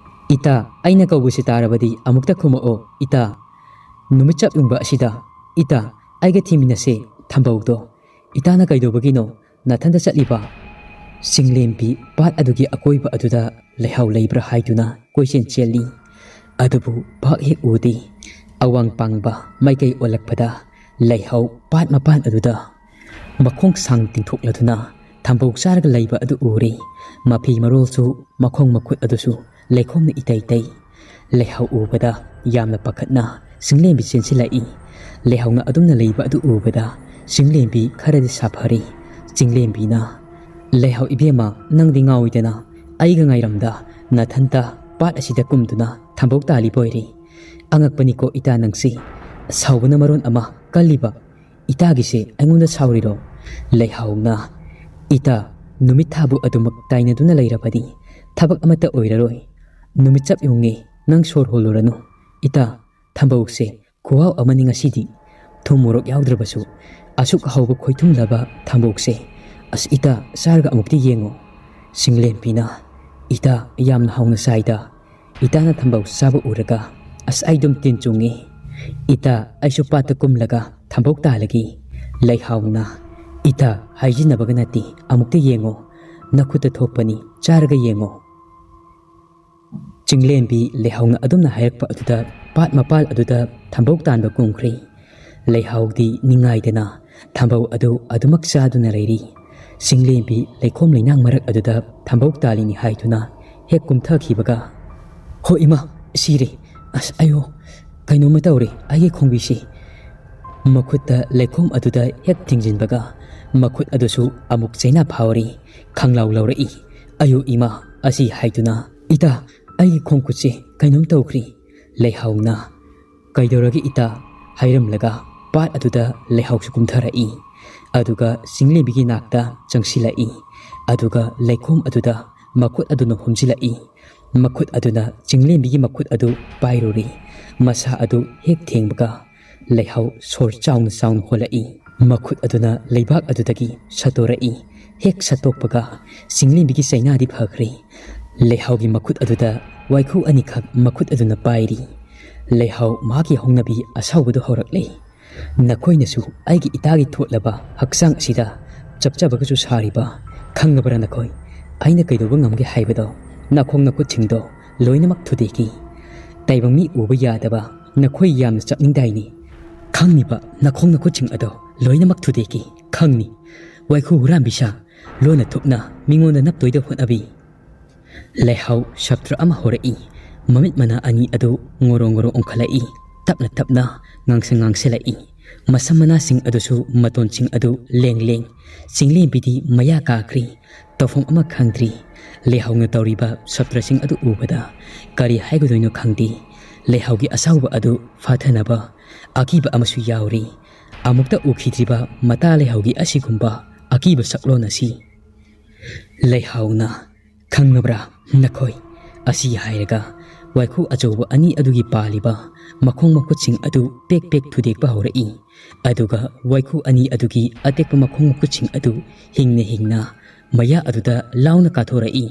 ꯏꯇꯥ, ꯑꯩꯅ ꯀꯧꯕꯁꯤ ꯇꯥꯔꯕꯗꯤ ꯑꯃꯨꯛꯇ ꯈꯨꯝꯃꯛꯑꯣ, ꯏꯇꯥ꯫" ꯅꯨꯃꯤꯠ ꯆꯞ ꯌꯨꯡꯕ ꯑꯁꯤꯗ, "ꯏꯇꯥ, ꯑꯩꯒ ꯊꯤꯃꯤꯟꯅꯁꯦ, ꯊꯝꯕꯧꯗꯣ꯫ ꯏꯇꯥꯅ ꯀꯩꯗꯧꯕꯒꯤꯅꯣ ꯅꯊꯟꯇ ꯆꯠꯂꯤꯕ?" ꯆꯤꯡꯂꯦꯝꯕꯤ ꯄꯥꯠ ꯑꯗꯨꯒꯤ ꯑꯀꯣꯏꯕ ꯑꯗꯨꯗ ꯂꯩꯍꯥꯎ ꯂꯩꯕ꯭ꯔꯥ ꯍꯥꯏꯗꯨꯅ ꯀꯣꯏꯆꯦꯟ ꯆꯦꯜꯂꯤ꯫ ꯑꯗꯨꯕꯨ ꯄꯥꯛ ꯍꯦꯛ ꯎꯗꯦ꯫ ꯑꯋꯥꯡ ꯄꯥꯡꯕ ꯃꯥꯏꯀꯩ ꯑꯣꯜꯂꯛꯄꯗ ꯂꯩꯍꯥꯎ ꯄꯥꯠ ꯃꯄꯥꯟ ꯑꯗꯨꯗ ꯃꯈꯣꯡ ꯁꯥꯡ ꯇꯤꯡꯊꯣꯛꯂꯗꯨꯅ ꯊꯝꯕꯧ ꯆꯥꯔꯒ ꯂꯩꯕ ꯑꯗꯨ ꯎꯔꯦ꯫ ꯃꯐꯤ ꯃꯔꯣꯜꯁꯨ, ꯃꯈꯣꯡ ꯃꯈꯨꯠ ꯑꯗꯨꯁꯨ ꯂꯩꯈꯣꯝꯅ ꯏꯇꯩ ꯇꯩ꯫ ꯂꯩꯍꯥꯎ ꯎꯕꯗ ꯌꯥꯝꯅ ꯄꯥꯈꯠꯅ ꯆꯤꯡꯂꯦꯝꯕꯤ ꯆꯦꯟꯁꯤꯜꯂꯛꯏ꯫ ꯂꯩꯍꯥꯎꯅ ꯑꯗꯨꯝꯅ ꯂꯩꯕ ꯑꯗꯨ ꯎꯕꯗ ꯆꯤꯡꯂꯦꯝꯕꯤ ꯈꯔꯗꯤ ꯁꯥꯐꯔꯤ꯫ ꯆꯤꯡꯂꯦꯝꯕꯤꯅ, "ꯂꯩꯍꯥꯎ ꯏꯕꯦꯝꯃ, ꯅꯪꯗꯤ ꯉꯥꯎꯏꯗꯅ, ꯑꯩꯒ ꯉꯥꯏꯔꯝꯗ ꯅꯊꯟꯇ ꯄꯥꯠ ꯑꯁꯤꯗ ꯀꯨꯝꯗꯨꯅ ꯊꯝꯕꯧ ꯇꯥꯜꯂꯤꯕ ꯑꯣꯏꯔꯦ꯫ ꯑꯉꯛꯄꯅꯤꯀꯣ ꯏꯇꯥ ꯅꯪꯁꯤ, ꯁꯥꯎꯕꯅ ꯃꯔꯣꯟ ꯑꯃ ꯀꯜꯂꯤꯕ꯫ ꯏꯇꯥꯒꯤꯁꯦ ꯑꯩꯉꯣꯟꯗ ꯁꯥꯎꯔꯤꯔꯣ?" ꯂꯩꯍꯥꯎꯅ, "ꯏꯇꯥ, ꯅꯨꯃꯤꯠ ꯊꯥꯕꯨ ꯑꯗꯨꯃꯛ ꯇꯥꯏꯅꯗꯨꯅ ꯂꯩꯔꯕꯗꯤ ꯊꯕꯛ ꯑꯃꯠꯇ ꯑꯣꯏꯔꯔꯣꯏ꯫ ꯅꯨꯃꯤꯠ ꯆꯞ ꯌꯨꯡꯉꯦ, ꯅꯪ ꯁꯣꯔ ꯍꯣꯜꯂꯨꯔꯅꯨ꯫ ꯏꯇꯥ, ꯊꯝꯕꯧꯁꯦ ꯈꯨꯍꯥꯎ ꯑꯃꯅꯤ ꯉꯁꯤꯗꯤ꯫ ꯊꯨꯝ ꯃꯣꯔꯣꯛ ꯌꯥꯎꯗ꯭ꯔꯕꯁꯨ ꯑꯁꯨꯛ ꯍꯥꯎꯕ ꯈꯣꯏꯊꯨꯝꯂꯕ ꯊꯝꯕꯧꯁꯦ꯫ ꯑꯁ ꯏꯇꯥ, ꯆꯥꯔꯒ ꯑꯃꯨꯛꯇꯤ ꯌꯦꯡꯉꯣ꯫" ꯆꯤꯡꯂꯦꯝꯕꯤꯅ, "ꯏꯇꯥ, ꯌꯥꯝꯅ ꯍꯥꯎꯅ ꯆꯥꯏꯗ꯫ ꯏꯇꯥꯅ ꯊꯝꯕꯧ ꯆꯥꯕ ꯎꯔꯒ ꯑꯁ ꯑꯩ ꯑꯗꯨꯝ ꯇꯤꯟ ꯆꯨꯡꯉꯤ꯫ ꯏꯇꯥ, ꯑꯩꯁꯨ ꯄꯥꯠꯇ ꯀꯨꯝꯂꯒ ꯊꯝꯕꯧ ꯇꯥꯜꯂꯒꯦ꯫" ꯂꯩꯍꯥꯎꯅ, "ꯏꯇꯥ, ꯍꯥꯏꯖꯤꯟꯅꯕꯒ ꯅꯠꯇꯦ, ꯑꯃꯨꯛꯇ ꯌꯦꯡꯉꯣ, ꯅꯈꯨꯠꯇ ꯊꯣꯛꯄꯅꯤ, ꯆꯥꯔꯒ ꯌꯦꯡꯉꯣ꯫" ꯆꯤꯡꯂꯦꯝꯕꯤ ꯂꯩꯍꯥꯎꯅ ꯑꯗꯨꯝꯅ ꯍꯥꯏꯔꯛꯄ ꯑꯗꯨꯗ ꯄꯥꯠ ꯃꯄꯥꯜ ꯑꯗꯨꯗ ꯊꯝꯕꯧ ꯇꯥꯟꯕ ꯀꯨꯝꯈ꯭ꯔꯦ꯫ ꯂꯩꯍꯥꯎꯗꯤ ꯅꯤꯡꯉꯥꯏꯗꯅ ꯊꯝꯕꯧ ꯑꯗꯨ ꯑꯗꯨꯃꯛ ꯆꯥꯗꯨꯅ ꯂꯩꯔꯤ꯫ ꯆꯤꯡꯂꯦꯝꯕꯤ ꯂꯩꯈꯣꯝ ꯂꯩꯅꯥꯡ ꯃꯔꯛ ꯑꯗꯨꯗ ꯊꯝꯕꯧ ꯇꯥꯜꯂꯤꯅꯤ ꯍꯥꯏꯗꯨꯅ ꯍꯦꯛ ꯀꯨꯝꯊꯈꯤꯕꯒ, "ꯍꯣ ꯏꯃꯥ, ꯁꯤꯔꯦ꯫ ꯑꯁ, ꯑꯌꯣ, ꯀꯩꯅꯣꯝꯃ ꯇꯧꯔꯦ ꯑꯩꯒꯤ ꯈꯣꯡꯕꯤꯁꯤ꯫" ꯃꯈꯨꯠꯇ ꯂꯩꯈꯣꯝ ꯑꯗꯨꯗ ꯍꯦꯛ ꯊꯤꯡꯖꯤꯟꯕꯒ ꯃꯈꯨꯠ ꯑꯗꯨꯁꯨ ꯑꯃꯨꯛ ꯆꯩꯅꯥ ꯐꯥꯎꯔꯤ꯫ ꯈꯪꯂꯥꯎ ꯂꯥꯎꯔꯛꯏ꯫ "ꯑꯌꯣ ꯏꯃꯥ" ꯑꯁꯤ ꯍꯥꯏꯗꯨꯅ, "ꯏꯇꯥ, ꯑꯩꯒꯤ ꯈꯣꯡ ꯈꯨꯠꯁꯦ ꯀꯩꯅꯣꯝ ꯇꯧꯈ꯭ꯔꯦ꯫" ꯂꯩꯍꯥꯎꯅ, "ꯀꯩꯗꯧꯔꯒꯦ ꯏꯇꯥ?" ꯍꯥꯏꯔꯝꯂꯒ ꯄꯥꯠ ꯑꯗꯨꯗ ꯂꯩꯍꯥꯎꯁꯨ ꯀꯨꯝꯊꯔꯛꯏ꯫ ꯑꯗꯨꯒ ꯆꯤꯡꯂꯦꯝꯕꯤꯒꯤ ꯅꯥꯛꯇ ꯆꯪꯁꯤꯜꯂꯛꯏ꯫ ꯑꯗꯨꯒ ꯂꯩꯈꯣꯝ ꯑꯗꯨꯗ ꯃꯈꯨꯠ ꯑꯗꯨꯅ ꯍꯨꯝꯖꯤꯜꯂꯛꯏ꯫ ꯃꯈꯨꯠ ꯑꯗꯨꯅ ꯆꯤꯡꯂꯦꯝꯕꯤꯒꯤ ꯃꯈꯨꯠ ꯑꯗꯨ ꯄꯥꯏꯔꯨꯔꯤ꯫ ꯃꯁꯥ ꯑꯗꯨ ꯍꯦꯛ ꯊꯦꯡꯕꯒ ꯂꯩꯍꯥꯎ ꯁꯣꯔ ꯆꯥꯎꯅ ꯆꯥꯎꯅ ꯍꯣꯜꯂꯛꯏ꯫ ꯃꯈꯨꯠ ꯑꯗꯨꯅ ꯂꯩꯕꯥꯛ ꯑꯗꯨꯗꯒꯤ ꯁꯠꯇꯣꯔꯛꯏ꯫ ꯍꯦꯛ ꯁꯠꯇꯣꯛꯄꯒ ꯆꯤꯡꯂꯦꯝꯕꯤꯒꯤ ꯆꯩꯅꯥꯗꯤ ꯐꯈ꯭ꯔꯦ꯫ ꯂꯩꯍꯥꯎꯒꯤ ꯃꯈꯨꯠ ꯑꯗꯨꯗ ꯋꯥꯏꯈꯨ ꯑꯅꯤꯈꯛ ꯃꯈꯨꯠ ꯑꯗꯨꯅ ꯄꯥꯏꯔꯤ꯫ ꯂꯩꯍꯥꯎ ꯃꯍꯥꯛꯀꯤ ꯍꯧꯅꯕꯤ ꯑꯁꯥꯎꯕꯗꯨ ꯍꯧꯔꯛꯂꯦ꯫ "ꯅꯈꯣꯏꯅꯁꯨ ꯑꯩꯒꯤ ꯏꯇꯥꯒꯤ ꯊꯣꯠꯂꯕ ꯍꯛꯆꯥꯡ ꯑꯁꯤꯗ ꯆꯞꯆꯕꯒꯁꯨ ꯁꯥꯔꯤꯕ? ꯈꯪꯉꯕ꯭ꯔꯥ ꯅꯈꯣꯏ? ꯑꯩꯅ ꯀꯩꯗꯧꯕ ꯉꯝꯒꯦ ꯍꯥꯏꯕꯗꯣ? ꯅꯈꯣꯡ ꯅꯈꯨꯠꯁꯤꯡꯗꯣ ꯂꯣꯏꯅꯃꯛ ꯊꯨꯗꯦꯛꯈꯤ꯫ ꯇꯥꯏꯕꯪ ꯃꯤ ꯎꯕ ꯌꯥꯗꯕ ꯅꯈꯣꯏ ꯌꯥꯝꯅ ꯆꯞꯅꯤꯡꯗꯥꯏꯅꯦ? ꯈꯪꯉꯤꯕ ꯅꯈꯣꯡ ꯅꯈꯨꯠꯁꯤꯡ ꯑꯗꯣ ꯂꯣꯏꯅꯃꯛ ꯊꯨꯗꯦꯛꯈꯤ꯫ ꯈꯪꯅꯤ꯫ ꯋꯥꯏꯈꯨ ꯍꯨꯔꯥꯟꯕꯤꯁꯥ, ꯂꯣꯟꯅ ꯊꯨꯞꯅ ꯃꯤꯉꯣꯟꯗ ꯅꯞꯇꯣꯏꯗ ꯍꯣꯠꯅꯕꯤ"꯫ ꯂꯩꯍꯥꯎ ꯁꯞꯇ꯭ꯔ ꯑꯃ ꯍꯧꯔꯛꯏ꯫ ꯃꯃꯤꯠ ꯃꯅꯥ ꯑꯅꯤ ꯑꯗꯨ ꯉꯣꯔꯣ ꯉꯣꯔꯣ ꯑꯣꯟꯈꯠꯂꯛꯏ꯫ ꯇꯞꯅ ꯇꯞꯅ ꯉꯥꯡꯁꯪ ꯉꯥꯡꯁꯤꯜꯂꯛꯏ꯫ ꯃꯁꯝ ꯃꯅꯥꯁꯤꯡ ꯑꯗꯨꯁꯨ ꯃꯇꯣꯟꯁꯤꯡ ꯑꯗꯨ ꯂꯦꯡ ꯂꯦꯡ꯫ ꯆꯤꯡꯂꯦꯝꯕꯤꯗꯤ ꯃꯌꯥ ꯀꯥꯈ꯭ꯔꯤ꯫ ꯇꯧꯐꯝ ꯑꯃ ꯈꯪꯗ꯭ꯔꯤ꯫ ꯂꯩꯍꯥꯎꯅ ꯇꯧꯔꯤꯕ ꯁꯞꯇ꯭ꯔꯁꯤꯡ ꯑꯗꯨ ꯎꯕꯗ ꯀꯔꯤ ꯍꯥꯏꯒꯗꯣꯏꯅꯣ ꯈꯪꯗꯦ꯫ ꯂꯩꯍꯥꯎꯒꯤ ꯑꯁꯥꯎꯕ ꯑꯗꯨ ꯐꯥꯊꯅꯕ ꯑꯀꯤꯕ ꯑꯃꯁꯨ ꯌꯥꯎꯔꯤ꯫ ꯑꯃꯨꯛꯇ ꯎꯈꯤꯗ꯭ꯔꯤꯕ ꯃꯇꯥ ꯂꯩꯍꯥꯎꯒꯤ ꯑꯁꯤꯒꯨꯝꯕ ꯑꯀꯤꯕ ꯁꯛꯂꯣꯟ ꯑꯁꯤ꯫ ꯂꯩꯍꯥꯎꯅ, "ꯈꯪꯉꯕ꯭ꯔꯥ ꯅꯈꯣꯏ?" ꯑꯁꯤ ꯍꯥꯏꯔꯒ ꯋꯥꯏꯈꯨ ꯑꯆꯧꯕ ꯑꯅꯤ ꯑꯗꯨꯒꯤ ꯄꯥꯜꯂꯤꯕ ꯃꯈꯣꯡ ꯃꯈꯨꯠꯁꯤꯡ ꯑꯗꯨ ꯄꯦꯛ ꯄꯦꯛ ꯊꯨꯗꯦꯛꯄ ꯍꯧꯔꯛꯏ꯫ ꯑꯗꯨꯒ ꯋꯥꯏꯈꯨ ꯑꯅꯤ ꯑꯗꯨꯒꯤ ꯑꯇꯦꯛꯄ ꯃꯈꯣꯡ ꯃꯈꯨꯠꯁꯤꯡ ꯑꯗꯨ ꯍꯤꯡꯅ ꯍꯤꯡꯅ ꯃꯌꯥ ꯑꯗꯨꯗ ꯂꯥꯎꯅ ꯀꯥꯊꯣꯔꯛꯏ꯫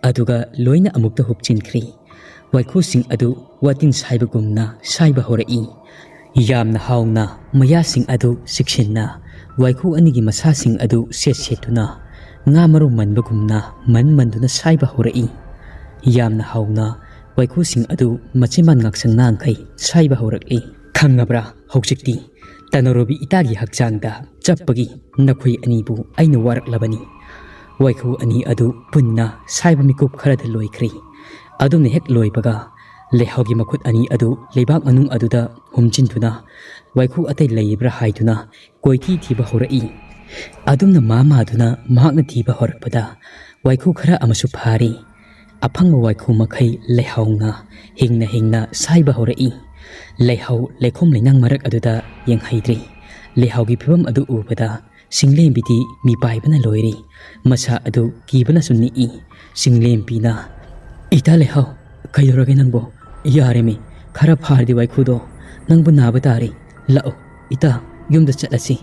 ꯑꯗꯨꯒ ꯂꯣꯏꯅ ꯑꯃꯨꯛꯇ ꯍꯨꯞꯆꯤꯟꯈ꯭ꯔꯤ꯫ ꯋꯥꯏꯈꯨꯁꯤꯡ ꯑꯗꯨ ꯋꯥꯇꯤꯟ ꯁꯥꯏꯕꯒꯨꯝꯅ ꯁꯥꯏꯕ ꯍꯧꯔꯛꯏ꯫ ꯌꯥꯝꯅ ꯍꯥꯎꯅ ꯃꯌꯥꯁꯤꯡ ꯑꯗꯨ ꯆꯤꯛꯁꯤꯟꯅ ꯋꯥꯏꯈꯨ ꯑꯅꯤꯒꯤ ꯃꯁꯥꯁꯤꯡ ꯑꯗꯨ ꯁꯦꯠ ꯁꯦꯠꯇꯨꯅ ꯉꯥ ꯃꯔꯨ ꯃꯟꯕꯒꯨꯝꯅ ꯃꯟ ꯃꯟꯗꯨꯅ ꯁꯥꯏꯕ ꯍꯧꯔꯛꯏ꯫ ꯌꯥꯝꯅ ꯍꯥꯎꯅ ꯋꯥꯏꯈꯨꯁꯤꯡ ꯑꯗꯨ ꯃꯆꯤꯟꯕꯥꯟ ꯉꯥꯛꯁꯪ ꯉꯥꯡꯈꯩ ꯁꯥꯏꯕ ꯍꯧꯔꯛꯂꯤ꯫ "ꯈꯪꯉꯕ꯭ꯔꯥ ꯍꯧꯖꯤꯛꯇꯤ? ꯇꯅꯧꯔꯨꯕꯤ ꯏꯇꯥꯒꯤ ꯍꯛꯆꯥꯡꯗ ꯆꯞꯄꯒꯤ ꯅꯈꯣꯏ ꯑꯅꯤꯕꯨ ꯑꯩꯅ ꯋꯥꯔꯛꯂꯕꯅꯤ"꯫ ꯋꯥꯏꯈꯨ ꯑꯅꯤ ꯑꯗꯨ ꯄꯨꯟꯅ ꯁꯥꯏꯕ ꯃꯤꯀꯨꯞ ꯈꯔꯗ ꯂꯣꯏꯈ꯭ꯔꯤ꯫ ꯑꯗꯨꯝꯅ ꯍꯦꯛ ꯂꯣꯏꯕꯒ ꯂꯩꯍꯥꯎꯒꯤ ꯃꯈꯨꯠ ꯑꯅꯤ ꯑꯗꯨ ꯂꯩꯕꯥꯛ ꯃꯅꯨꯡ ꯑꯗꯨꯗ ꯍꯨꯝꯖꯤꯟꯗꯨꯅ ꯋꯥꯏꯈꯨ ꯑꯇꯩ ꯂꯩꯔꯤꯕ꯭ꯔꯥ ꯍꯥꯏꯗꯨꯅ ꯀꯣꯏꯊꯤ ꯊꯤꯕ ꯍꯧꯔꯛꯏ꯫ ꯑꯗꯨꯝꯅ ꯃꯥ ꯃꯥꯗꯨꯅ ꯃꯍꯥꯛꯅ ꯊꯤꯕ ꯍꯧꯔꯛꯄꯗ ꯋꯥꯏꯈꯨ ꯈꯔ ꯑꯃꯁꯨ ꯐꯥꯔꯤ꯫ ꯑꯐꯪꯕ ꯋꯥꯏꯈꯨ ꯃꯈꯩ ꯂꯩꯍꯥꯎꯅ ꯍꯤꯡꯅ ꯍꯤꯡꯅ ꯁꯥꯏꯕ ꯍꯧꯔꯛꯏ꯫ ꯂꯩꯍꯥꯎ ꯂꯩꯈꯣꯝ ꯂꯩꯅꯥꯡ ꯃꯔꯛ ꯑꯗꯨꯗ ꯌꯦꯡꯍꯩꯗ꯭ꯔꯤ꯫ ꯂꯩꯍꯥꯎꯒꯤ ꯐꯤꯕꯝ ꯑꯗꯨ ꯎꯕꯗ ꯆꯤꯡꯂꯦꯝꯕꯤꯗꯤ ꯃꯤꯄꯥꯏꯕꯅ ꯂꯣꯏꯔꯤ꯫ ꯃꯁꯥ ꯑꯗꯨ ꯀꯤꯕꯅꯁꯨ ꯅꯤꯛꯏ꯫ ꯆꯤꯡꯂꯦꯝꯕꯤꯅ, "ꯏꯇꯥ ꯂꯩꯍꯥꯎ, ꯀꯩꯗꯧꯔꯒꯦ ꯅꯪꯕꯨ? ꯌꯥꯔꯦꯃꯤ, ꯈꯔ ꯐꯥꯔꯗꯤ ꯋꯥꯏꯈꯨꯗꯣ ꯅꯪꯕꯨ ꯅꯥꯕ ꯇꯥꯔꯦ꯫ ꯂꯥꯛꯑꯣ ꯏꯇꯥ, ꯌꯨꯝꯗ ꯆꯠꯂꯁꯤ꯫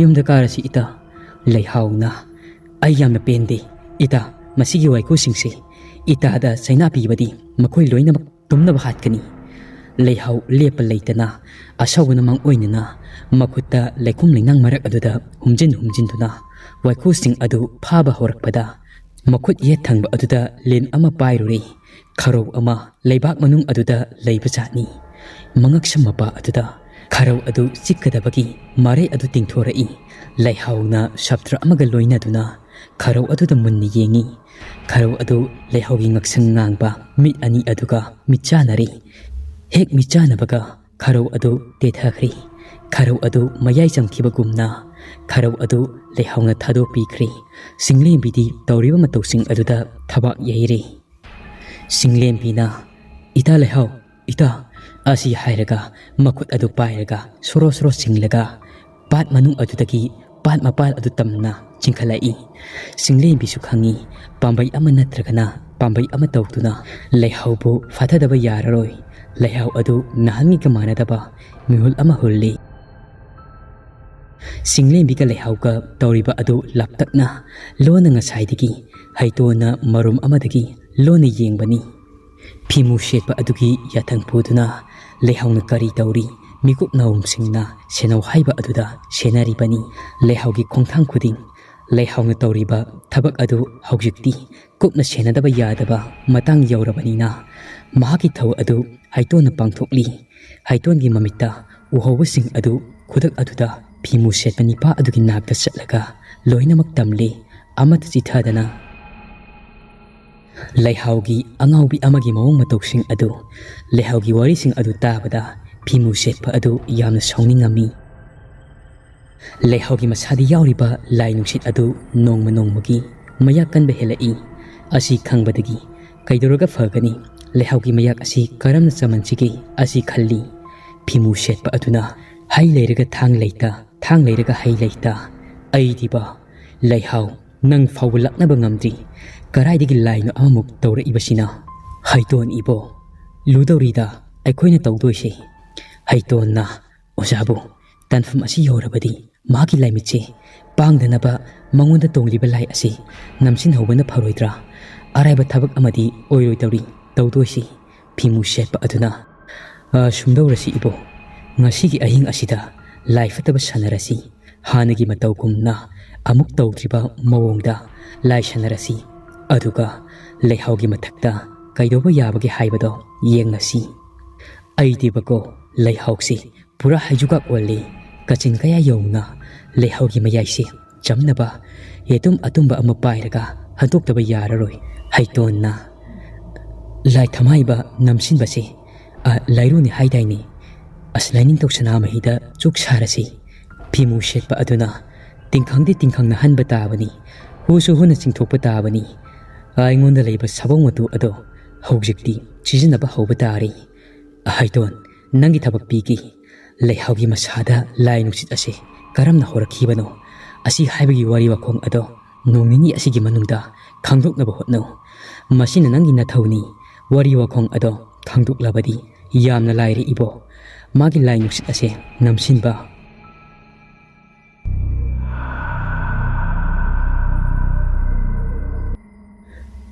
ꯌꯨꯝꯗ ꯀꯥꯔꯁꯤ ꯏꯇꯥ"꯫ ꯂꯩꯍꯥꯎꯅ, "ꯑꯩ ꯌꯥꯝꯅ ꯄꯦꯟꯗꯦ ꯏꯇꯥ꯫ ꯃꯁꯤꯒꯤ ꯋꯥꯏꯈꯨꯁꯤꯡꯁꯦ ꯏꯇꯥꯗ ꯆꯩꯅꯥ ꯄꯤꯕꯗꯤ ꯃꯈꯣꯏ ꯂꯣꯏꯅꯃꯛ ꯇꯨꯝꯅꯕ ꯍꯥꯠꯀꯅꯤ"꯫ ꯂꯩꯍꯥꯎ ꯂꯦꯞꯄ ꯂꯩꯇꯅ ꯑꯁꯧꯕꯅ ꯃꯥꯡꯑꯣꯏꯅꯅ ꯃꯈꯨꯠꯇ ꯂꯩꯈꯣꯝ ꯂꯩꯅꯥꯡ ꯃꯔꯛ ꯑꯗꯨꯗ ꯍꯨꯝꯖꯤꯟ ꯍꯨꯝꯖꯤꯟꯗꯨꯅ ꯋꯥꯏꯈꯨꯁꯤꯡ ꯑꯗꯨ ꯐꯥꯕ ꯍꯧꯔꯛꯄꯗ, ꯃꯈꯨꯠ ꯌꯦꯠ ꯊꯪꯕ ꯑꯗꯨꯗ ꯂꯤꯟ ꯑꯃ ꯄꯥꯏꯔꯨꯔꯦ꯫ ꯈꯔꯧ ꯑꯃ ꯂꯩꯕꯥꯛ ꯃꯅꯨꯡ ꯑꯗꯨꯗ ꯂꯩꯕꯖꯥꯠꯅꯤ꯫ ꯃꯉꯛꯁꯝ ꯃꯄꯥ ꯑꯗꯨꯗ ꯈꯔꯧ ꯑꯗꯨ ꯆꯤꯛꯀꯗꯕꯒꯤ ꯃꯔꯩ ꯑꯗꯨ ꯇꯤꯡꯊꯣꯔꯛꯏ꯫ ꯂꯩꯍꯥꯎꯅ ꯁꯞꯇ꯭ꯔ ꯑꯃꯒ ꯂꯣꯏꯅꯗꯨꯅ ꯈꯔꯧ ꯑꯗꯨꯗ ꯃꯨꯟꯅ ꯌꯦꯡꯏ꯫ ꯈꯔꯧ ꯑꯗꯨ ꯂꯩꯍꯥꯎꯒꯤ ꯉꯛꯁꯪ ꯉꯥꯡꯕ ꯃꯤꯠ ꯑꯅꯤ ꯑꯗꯨꯒ ꯃꯤꯠꯆꯥꯟꯅꯔꯦ꯫ ꯍꯦꯛ ꯃꯤꯠꯆꯥꯟꯅꯕꯒ ꯈꯔꯧ ꯑꯗꯨ ꯇꯦꯊꯈ꯭ꯔꯦ꯫ ꯈꯔꯧ ꯑꯗꯨ ꯃꯌꯥꯏ ꯆꯝꯈꯤꯕꯒꯨꯝꯅ ꯈꯔꯧ ꯑꯗꯨ ꯂꯩꯍꯥꯎꯅ ꯊꯥꯗꯣꯛꯄꯤꯈ꯭ꯔꯦ꯫ ꯆꯤꯡꯂꯦꯝꯕꯤꯗꯤ ꯇꯧꯔꯤꯕ ꯃꯇꯧꯁꯤꯡ ꯑꯗꯨꯗ ꯊꯕꯥꯛ ꯌꯩꯔꯦ꯫ ꯆꯤꯡꯂꯦꯝꯕꯤꯅ, "ꯏꯇꯥ ꯂꯩꯍꯥꯎ, ꯏꯇꯥ!" ꯑꯁꯤ ꯍꯥꯏꯔꯒ ꯃꯈꯨꯠ ꯑꯗꯨ ꯄꯥꯏꯔꯒ ꯁꯣꯔꯣ ꯁꯣꯔꯣ ꯆꯤꯡꯂꯒ ꯄꯥꯠ ꯃꯅꯨꯡ ꯑꯗꯨꯗꯒꯤ ꯄꯥꯠ ꯃꯄꯥꯟ ꯑꯗꯨ ꯇꯝꯅ ꯆꯤꯡꯈꯠꯂꯛꯏ꯫ ꯆꯤꯡꯂꯦꯝꯕꯤꯁꯨ ꯈꯪꯏ, ꯄꯥꯝꯕꯩ ꯑꯃ ꯅꯠꯇ꯭ꯔꯒꯅ ꯄꯥꯝꯕꯩ ꯑꯃ ꯇꯧꯗꯨꯅ ꯂꯩꯍꯥꯎꯕꯨ ꯐꯥꯊꯗꯕ ꯌꯥꯔꯔꯣꯏ꯫ ꯂꯩꯍꯥꯎ ꯑꯗꯨ ꯅꯍꯥꯟꯒꯤꯒ ꯃꯥꯟꯅꯗꯕ ꯃꯤꯍꯨꯜ ꯑꯃ ꯍꯨꯜꯂꯤ꯫ ꯆꯤꯡꯂꯦꯝꯕꯤꯒ ꯂꯩꯍꯥꯎꯒ ꯇꯧꯔꯤꯕ ꯑꯗꯨ ꯂꯥꯞꯇꯛꯅ ꯂꯣꯟꯅ ꯉꯁꯥꯏꯗꯒꯤ ꯍꯩꯇꯣꯟꯅ ꯃꯔꯨꯝ ꯑꯃꯗꯒꯤ ꯂꯣꯟꯅ ꯌꯦꯡꯕꯅꯤ꯫ ꯐꯤꯃꯨ ꯁꯦꯠꯄ ꯑꯗꯨꯒꯤ ꯌꯥꯊꯪ ꯄꯨꯗꯨꯅ ꯂꯩꯍꯥꯎꯅ ꯀꯔꯤ ꯇꯧꯔꯤ? ꯃꯤꯀꯨꯞ ꯅꯥꯎꯝꯁꯤꯡꯅ ꯁꯦꯟꯅꯧ ꯍꯥꯏꯕ ꯑꯗꯨꯗ ꯁꯦꯟꯅꯔꯤꯕꯅꯤ꯫ ꯂꯩꯍꯥꯎꯒꯤ ꯈꯣꯡꯊꯥꯡ ꯈꯨꯗꯤꯡ, ꯂꯩꯍꯥꯎꯅ ꯇꯧꯔꯤꯕ ꯊꯕꯛ ꯑꯗꯨ ꯍꯧꯖꯤꯛꯇꯤ ꯀꯨꯞꯅ ꯁꯦꯟꯅꯗꯕ ꯌꯥꯗꯕ ꯃꯇꯥꯡ ꯌꯧꯔꯕꯅꯤꯅ ꯃꯍꯥꯛꯀꯤ ꯊꯧ ꯑꯗꯨ ꯍꯩꯇꯣꯟꯅ ꯄꯥꯡꯊꯣꯛꯂꯤ꯫ ꯍꯩꯇꯣꯟꯒꯤ ꯃꯃꯤꯠꯇ ꯎꯍꯧꯕꯁꯤꯡ ꯑꯗꯨ ꯈꯨꯗꯛ ꯑꯗꯨꯗ ꯐꯤꯃꯨ ꯁꯦꯠꯄ ꯅꯤꯄꯥ ꯑꯗꯨꯒꯤ ꯅꯥꯛꯇ ꯆꯠꯂꯒ ꯂꯣꯏꯅꯃꯛ ꯇꯝꯂꯤ꯫ ꯑꯃꯠꯇ ꯆꯤꯊꯗꯅ ꯂꯩꯍꯥꯎꯒꯤ ꯑꯉꯥꯎꯕꯤ ꯑꯃꯒꯤ ꯃꯑꯣꯡ ꯃꯇꯧꯁꯤꯡ ꯑꯗꯨ, ꯂꯩꯍꯥꯎꯒꯤ ꯋꯥꯔꯤꯁꯤꯡ ꯑꯗꯨ ꯇꯥꯕꯗ ꯐꯤꯃꯨ ꯁꯦꯠꯄ ꯑꯗꯨ ꯌꯥꯝꯅ ꯁꯥꯎꯅꯤꯡꯉꯝꯃꯤ꯫ ꯂꯩꯍꯥꯎꯒꯤ ꯃꯁꯥꯗ ꯌꯥꯎꯔꯤꯕ ꯂꯥꯏ ꯅꯨꯡꯁꯤꯠ ꯑꯗꯨ ꯅꯣꯡꯃ ꯅꯣꯡꯃꯒꯤ ꯃꯌꯥꯛ ꯀꯟꯕ ꯍꯦꯜꯂꯛꯏ꯫ ꯑꯁꯤ ꯈꯪꯕꯗꯒꯤ ꯀꯩꯗꯧꯔꯒ ꯐꯒꯅꯤ? ꯂꯩꯍꯥꯎꯒꯤ ꯃꯌꯥꯛ ꯑꯁꯤ ꯀꯔꯝꯅ ꯆꯝꯍꯟꯁꯤꯒꯦ? ꯑꯁꯤ ꯈꯜꯂꯤ꯫ ꯐꯤꯃꯨ ꯁꯦꯠꯄ ꯑꯗꯨꯅ, "ꯍꯩ ꯂꯩꯔꯒ ꯊꯥꯡ ꯂꯩꯇ, ꯊꯥꯡ ꯂꯩꯔꯒ ꯍꯩ ꯂꯩꯇ꯫ ꯑꯩꯗꯤꯕ, ꯂꯩꯍꯥꯎ, ꯅꯪ ꯐꯥꯎꯕ ꯂꯥꯛꯅꯕ ꯉꯝꯗ꯭ꯔꯤ꯫ ꯀꯗꯥꯏꯗꯒꯤ ꯂꯥꯏꯅꯣ ꯑꯃꯃꯨꯛ ꯇꯧꯔꯛꯏꯕꯁꯤꯅ? ꯍꯩꯇꯣꯟ ꯏꯕꯣ, ꯂꯨꯗꯧꯔꯤꯗ ꯑꯩꯈꯣꯏꯅ ꯇꯧꯗꯣꯏꯁꯦ꯫" ꯍꯩꯇꯣꯟꯅ, "ꯑꯣꯖꯥꯕꯨ, ꯇꯥꯟꯐꯝ ꯑꯁꯤ ꯌꯧꯔꯕꯗꯤ ꯃꯍꯥꯛꯀꯤ ꯂꯥꯏꯃꯤꯠꯁꯦ ꯄꯥꯡꯗꯅꯕ ꯃꯉꯣꯟꯗ ꯇꯣꯡꯂꯤꯕ ꯂꯥꯏ ꯑꯁꯤ ꯅꯝꯁꯤꯟꯍꯧꯕꯅ ꯐꯔꯣꯏꯗ꯭ꯔꯥ? ꯑꯔꯥꯏꯕ ꯊꯕꯛ ꯑꯃꯗꯤ ꯑꯣꯏꯔꯣꯏꯗꯧꯔꯤ ꯇꯧꯗꯣꯏꯁꯤ꯫" ꯐꯤꯃꯨ ꯁꯦꯠꯄ ꯑꯗꯨꯅ, ꯑ, ꯁꯨꯝꯗꯧꯔꯁꯤ ꯏꯕꯣ, ꯉꯁꯤꯒꯤ ꯑꯍꯤꯡ ꯑꯁꯤꯗ ꯂꯥꯏ ꯐꯠꯇꯕ ꯁꯥꯟꯅꯔꯁꯤ꯫ ꯍꯥꯟꯅꯒꯤ ꯃꯇꯧꯒꯨꯝꯅ ꯑꯃꯨꯛ ꯇꯧꯗ꯭ꯔꯤꯕ ꯃꯑꯣꯡꯗ ꯂꯥꯏ ꯁꯥꯟꯅꯔꯁꯤ꯫ ꯑꯗꯨꯒ ꯂꯩꯍꯥꯎꯒꯤ ꯃꯊꯛꯇ ꯀꯩꯗꯧꯕ ꯌꯥꯕꯒꯦ ꯍꯥꯏꯕꯗꯣ ꯌꯦꯡꯉꯁꯤ꯫ ꯑꯩꯗꯤꯕꯀꯣ, ꯂꯩꯍꯥꯎꯁꯤ ꯄꯨꯔꯥ ꯍꯩꯖꯨꯒꯥꯛ ꯑꯣꯜꯂꯤ꯫ ꯀꯥꯆꯤꯟ ꯀꯌꯥ ꯌꯧꯅ ꯂꯩꯍꯥꯎꯒꯤ ꯃꯌꯥꯏꯁꯤ ꯆꯝꯅꯕ ꯌꯦꯇꯨꯝ ꯑꯇꯨꯝꯕ ꯑꯃ ꯄꯥꯏꯔꯒ ꯍꯟꯗꯣꯛꯇꯕ ꯌꯥꯔꯔꯣꯏ꯫ ꯍꯩꯇꯣꯟꯅ ꯂꯥꯏ ꯊꯝꯍꯥꯏꯕ ꯅꯝꯁꯤꯟꯕꯁꯤ, ꯑ, ꯂꯥꯏꯔꯨꯅꯤ ꯍꯥꯏꯗꯥꯏꯅꯦ? ꯑꯁ, ꯂꯥꯏꯅꯤꯡꯊꯧ ꯁꯅꯥꯃꯍꯤꯗ ꯆꯨꯛ ꯁꯥꯔꯁꯤ꯫ ꯐꯤꯃꯨ ꯁꯦꯠꯄ ꯑꯗꯨꯅ ꯇꯤꯡꯈꯪꯗꯤ ꯇꯤꯡꯈꯪꯅ ꯍꯟꯕ ꯇꯥꯕꯅꯤ, ꯍꯨꯁꯨ ꯍꯨꯅ ꯆꯤꯡꯊꯣꯛꯄ ꯇꯥꯕꯅꯤ꯫ ꯑꯩꯉꯣꯟꯗ ꯂꯩꯕ ꯁꯥꯕꯧ ꯃꯇꯨ ꯑꯗꯣ ꯍꯧꯖꯤꯛꯇꯤ ꯁꯤꯖꯤꯟꯅꯕ ꯍꯧꯕ ꯇꯥꯔꯦ꯫ ꯍꯩꯇꯣꯟ, ꯅꯪꯒꯤ ꯊꯕꯛ ꯄꯤꯒꯦ꯫ ꯂꯩꯍꯥꯎꯒꯤ ꯃꯁꯥꯗ ꯂꯥꯏ ꯅꯨꯡꯁꯤꯠ ꯑꯁꯦ ꯀꯔꯝꯅ ꯍꯧꯔꯛꯈꯤꯕꯅꯣ? ꯑꯁꯤ ꯍꯥꯏꯕꯒꯤ ꯋꯥꯔꯤ ꯋꯥꯈꯣꯡ ꯑꯗꯣ ꯅꯣꯡ ꯅꯤꯅꯤ ꯑꯁꯤꯒꯤ ꯃꯅꯨꯡꯗ ꯈꯪꯗꯣꯛꯅꯕ ꯍꯣꯠꯅꯧ꯫ ꯃꯁꯤꯅ ꯅꯪꯒꯤ ꯅꯊꯧꯅꯤ꯫ ꯋꯥꯔꯤ ꯋꯥꯈꯣꯡ ꯑꯗꯣ ꯈꯪꯗꯣꯛꯂꯕꯗꯤ ꯌꯥꯝꯅ ꯂꯥꯏꯔꯦ ꯏꯕꯣ꯫ ꯃꯥꯒꯤ ꯂꯥꯏ ꯅꯨꯡꯁꯤꯠ ꯑꯁꯦ ꯅꯝꯁꯤꯟꯕ꯫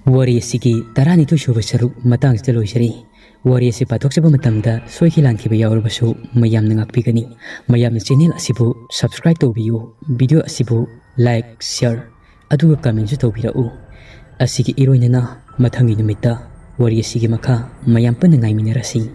ꯋꯥꯔꯤ ꯑꯁꯤꯒꯤ ꯇꯔꯥꯅꯤꯊꯣꯏ ꯁꯨꯕ ꯁꯔꯨꯛ ꯃꯇꯥꯡꯁꯤꯗ ꯂꯣꯏꯖꯔꯤ꯫ ꯋꯥꯔꯤ ꯑꯁꯤ ꯄꯥꯊꯣꯛꯆꯕ ꯃꯇꯝꯗ ꯁꯣꯏꯈꯤ ꯂꯥꯟꯈꯤꯕ ꯌꯥꯎꯔꯕꯁꯨ ꯃꯌꯥꯝꯅ ꯉꯥꯛꯄꯤꯒꯅꯤ꯫ ꯃꯌꯥꯝꯅ ꯆꯦꯅꯦꯜ ꯑꯁꯤꯕꯨ ꯁꯕꯁꯀ꯭ꯔꯥꯏꯕ ꯇꯧꯕꯤꯌꯨ, ꯚꯤꯗꯤꯑꯣ ꯑꯁꯤꯕꯨ ꯂꯥꯏꯛ, ꯁꯤꯌꯔ, ꯑꯗꯨꯒ ꯀꯃꯦꯟꯁꯨ ꯇꯧꯕꯤꯔꯛꯎ꯫ ꯑꯁꯤꯒꯤ ꯏꯔꯣꯏꯅꯅ ꯃꯊꯪꯒꯤ ꯅꯨꯃꯤꯠꯇ ꯋꯥꯔꯤ ꯑꯁꯤꯒꯤ ꯃꯈꯥ ꯃꯌꯥꯝ ꯄꯨꯟꯅ ꯉꯥꯏꯃꯤꯟꯅꯔꯁꯤ꯫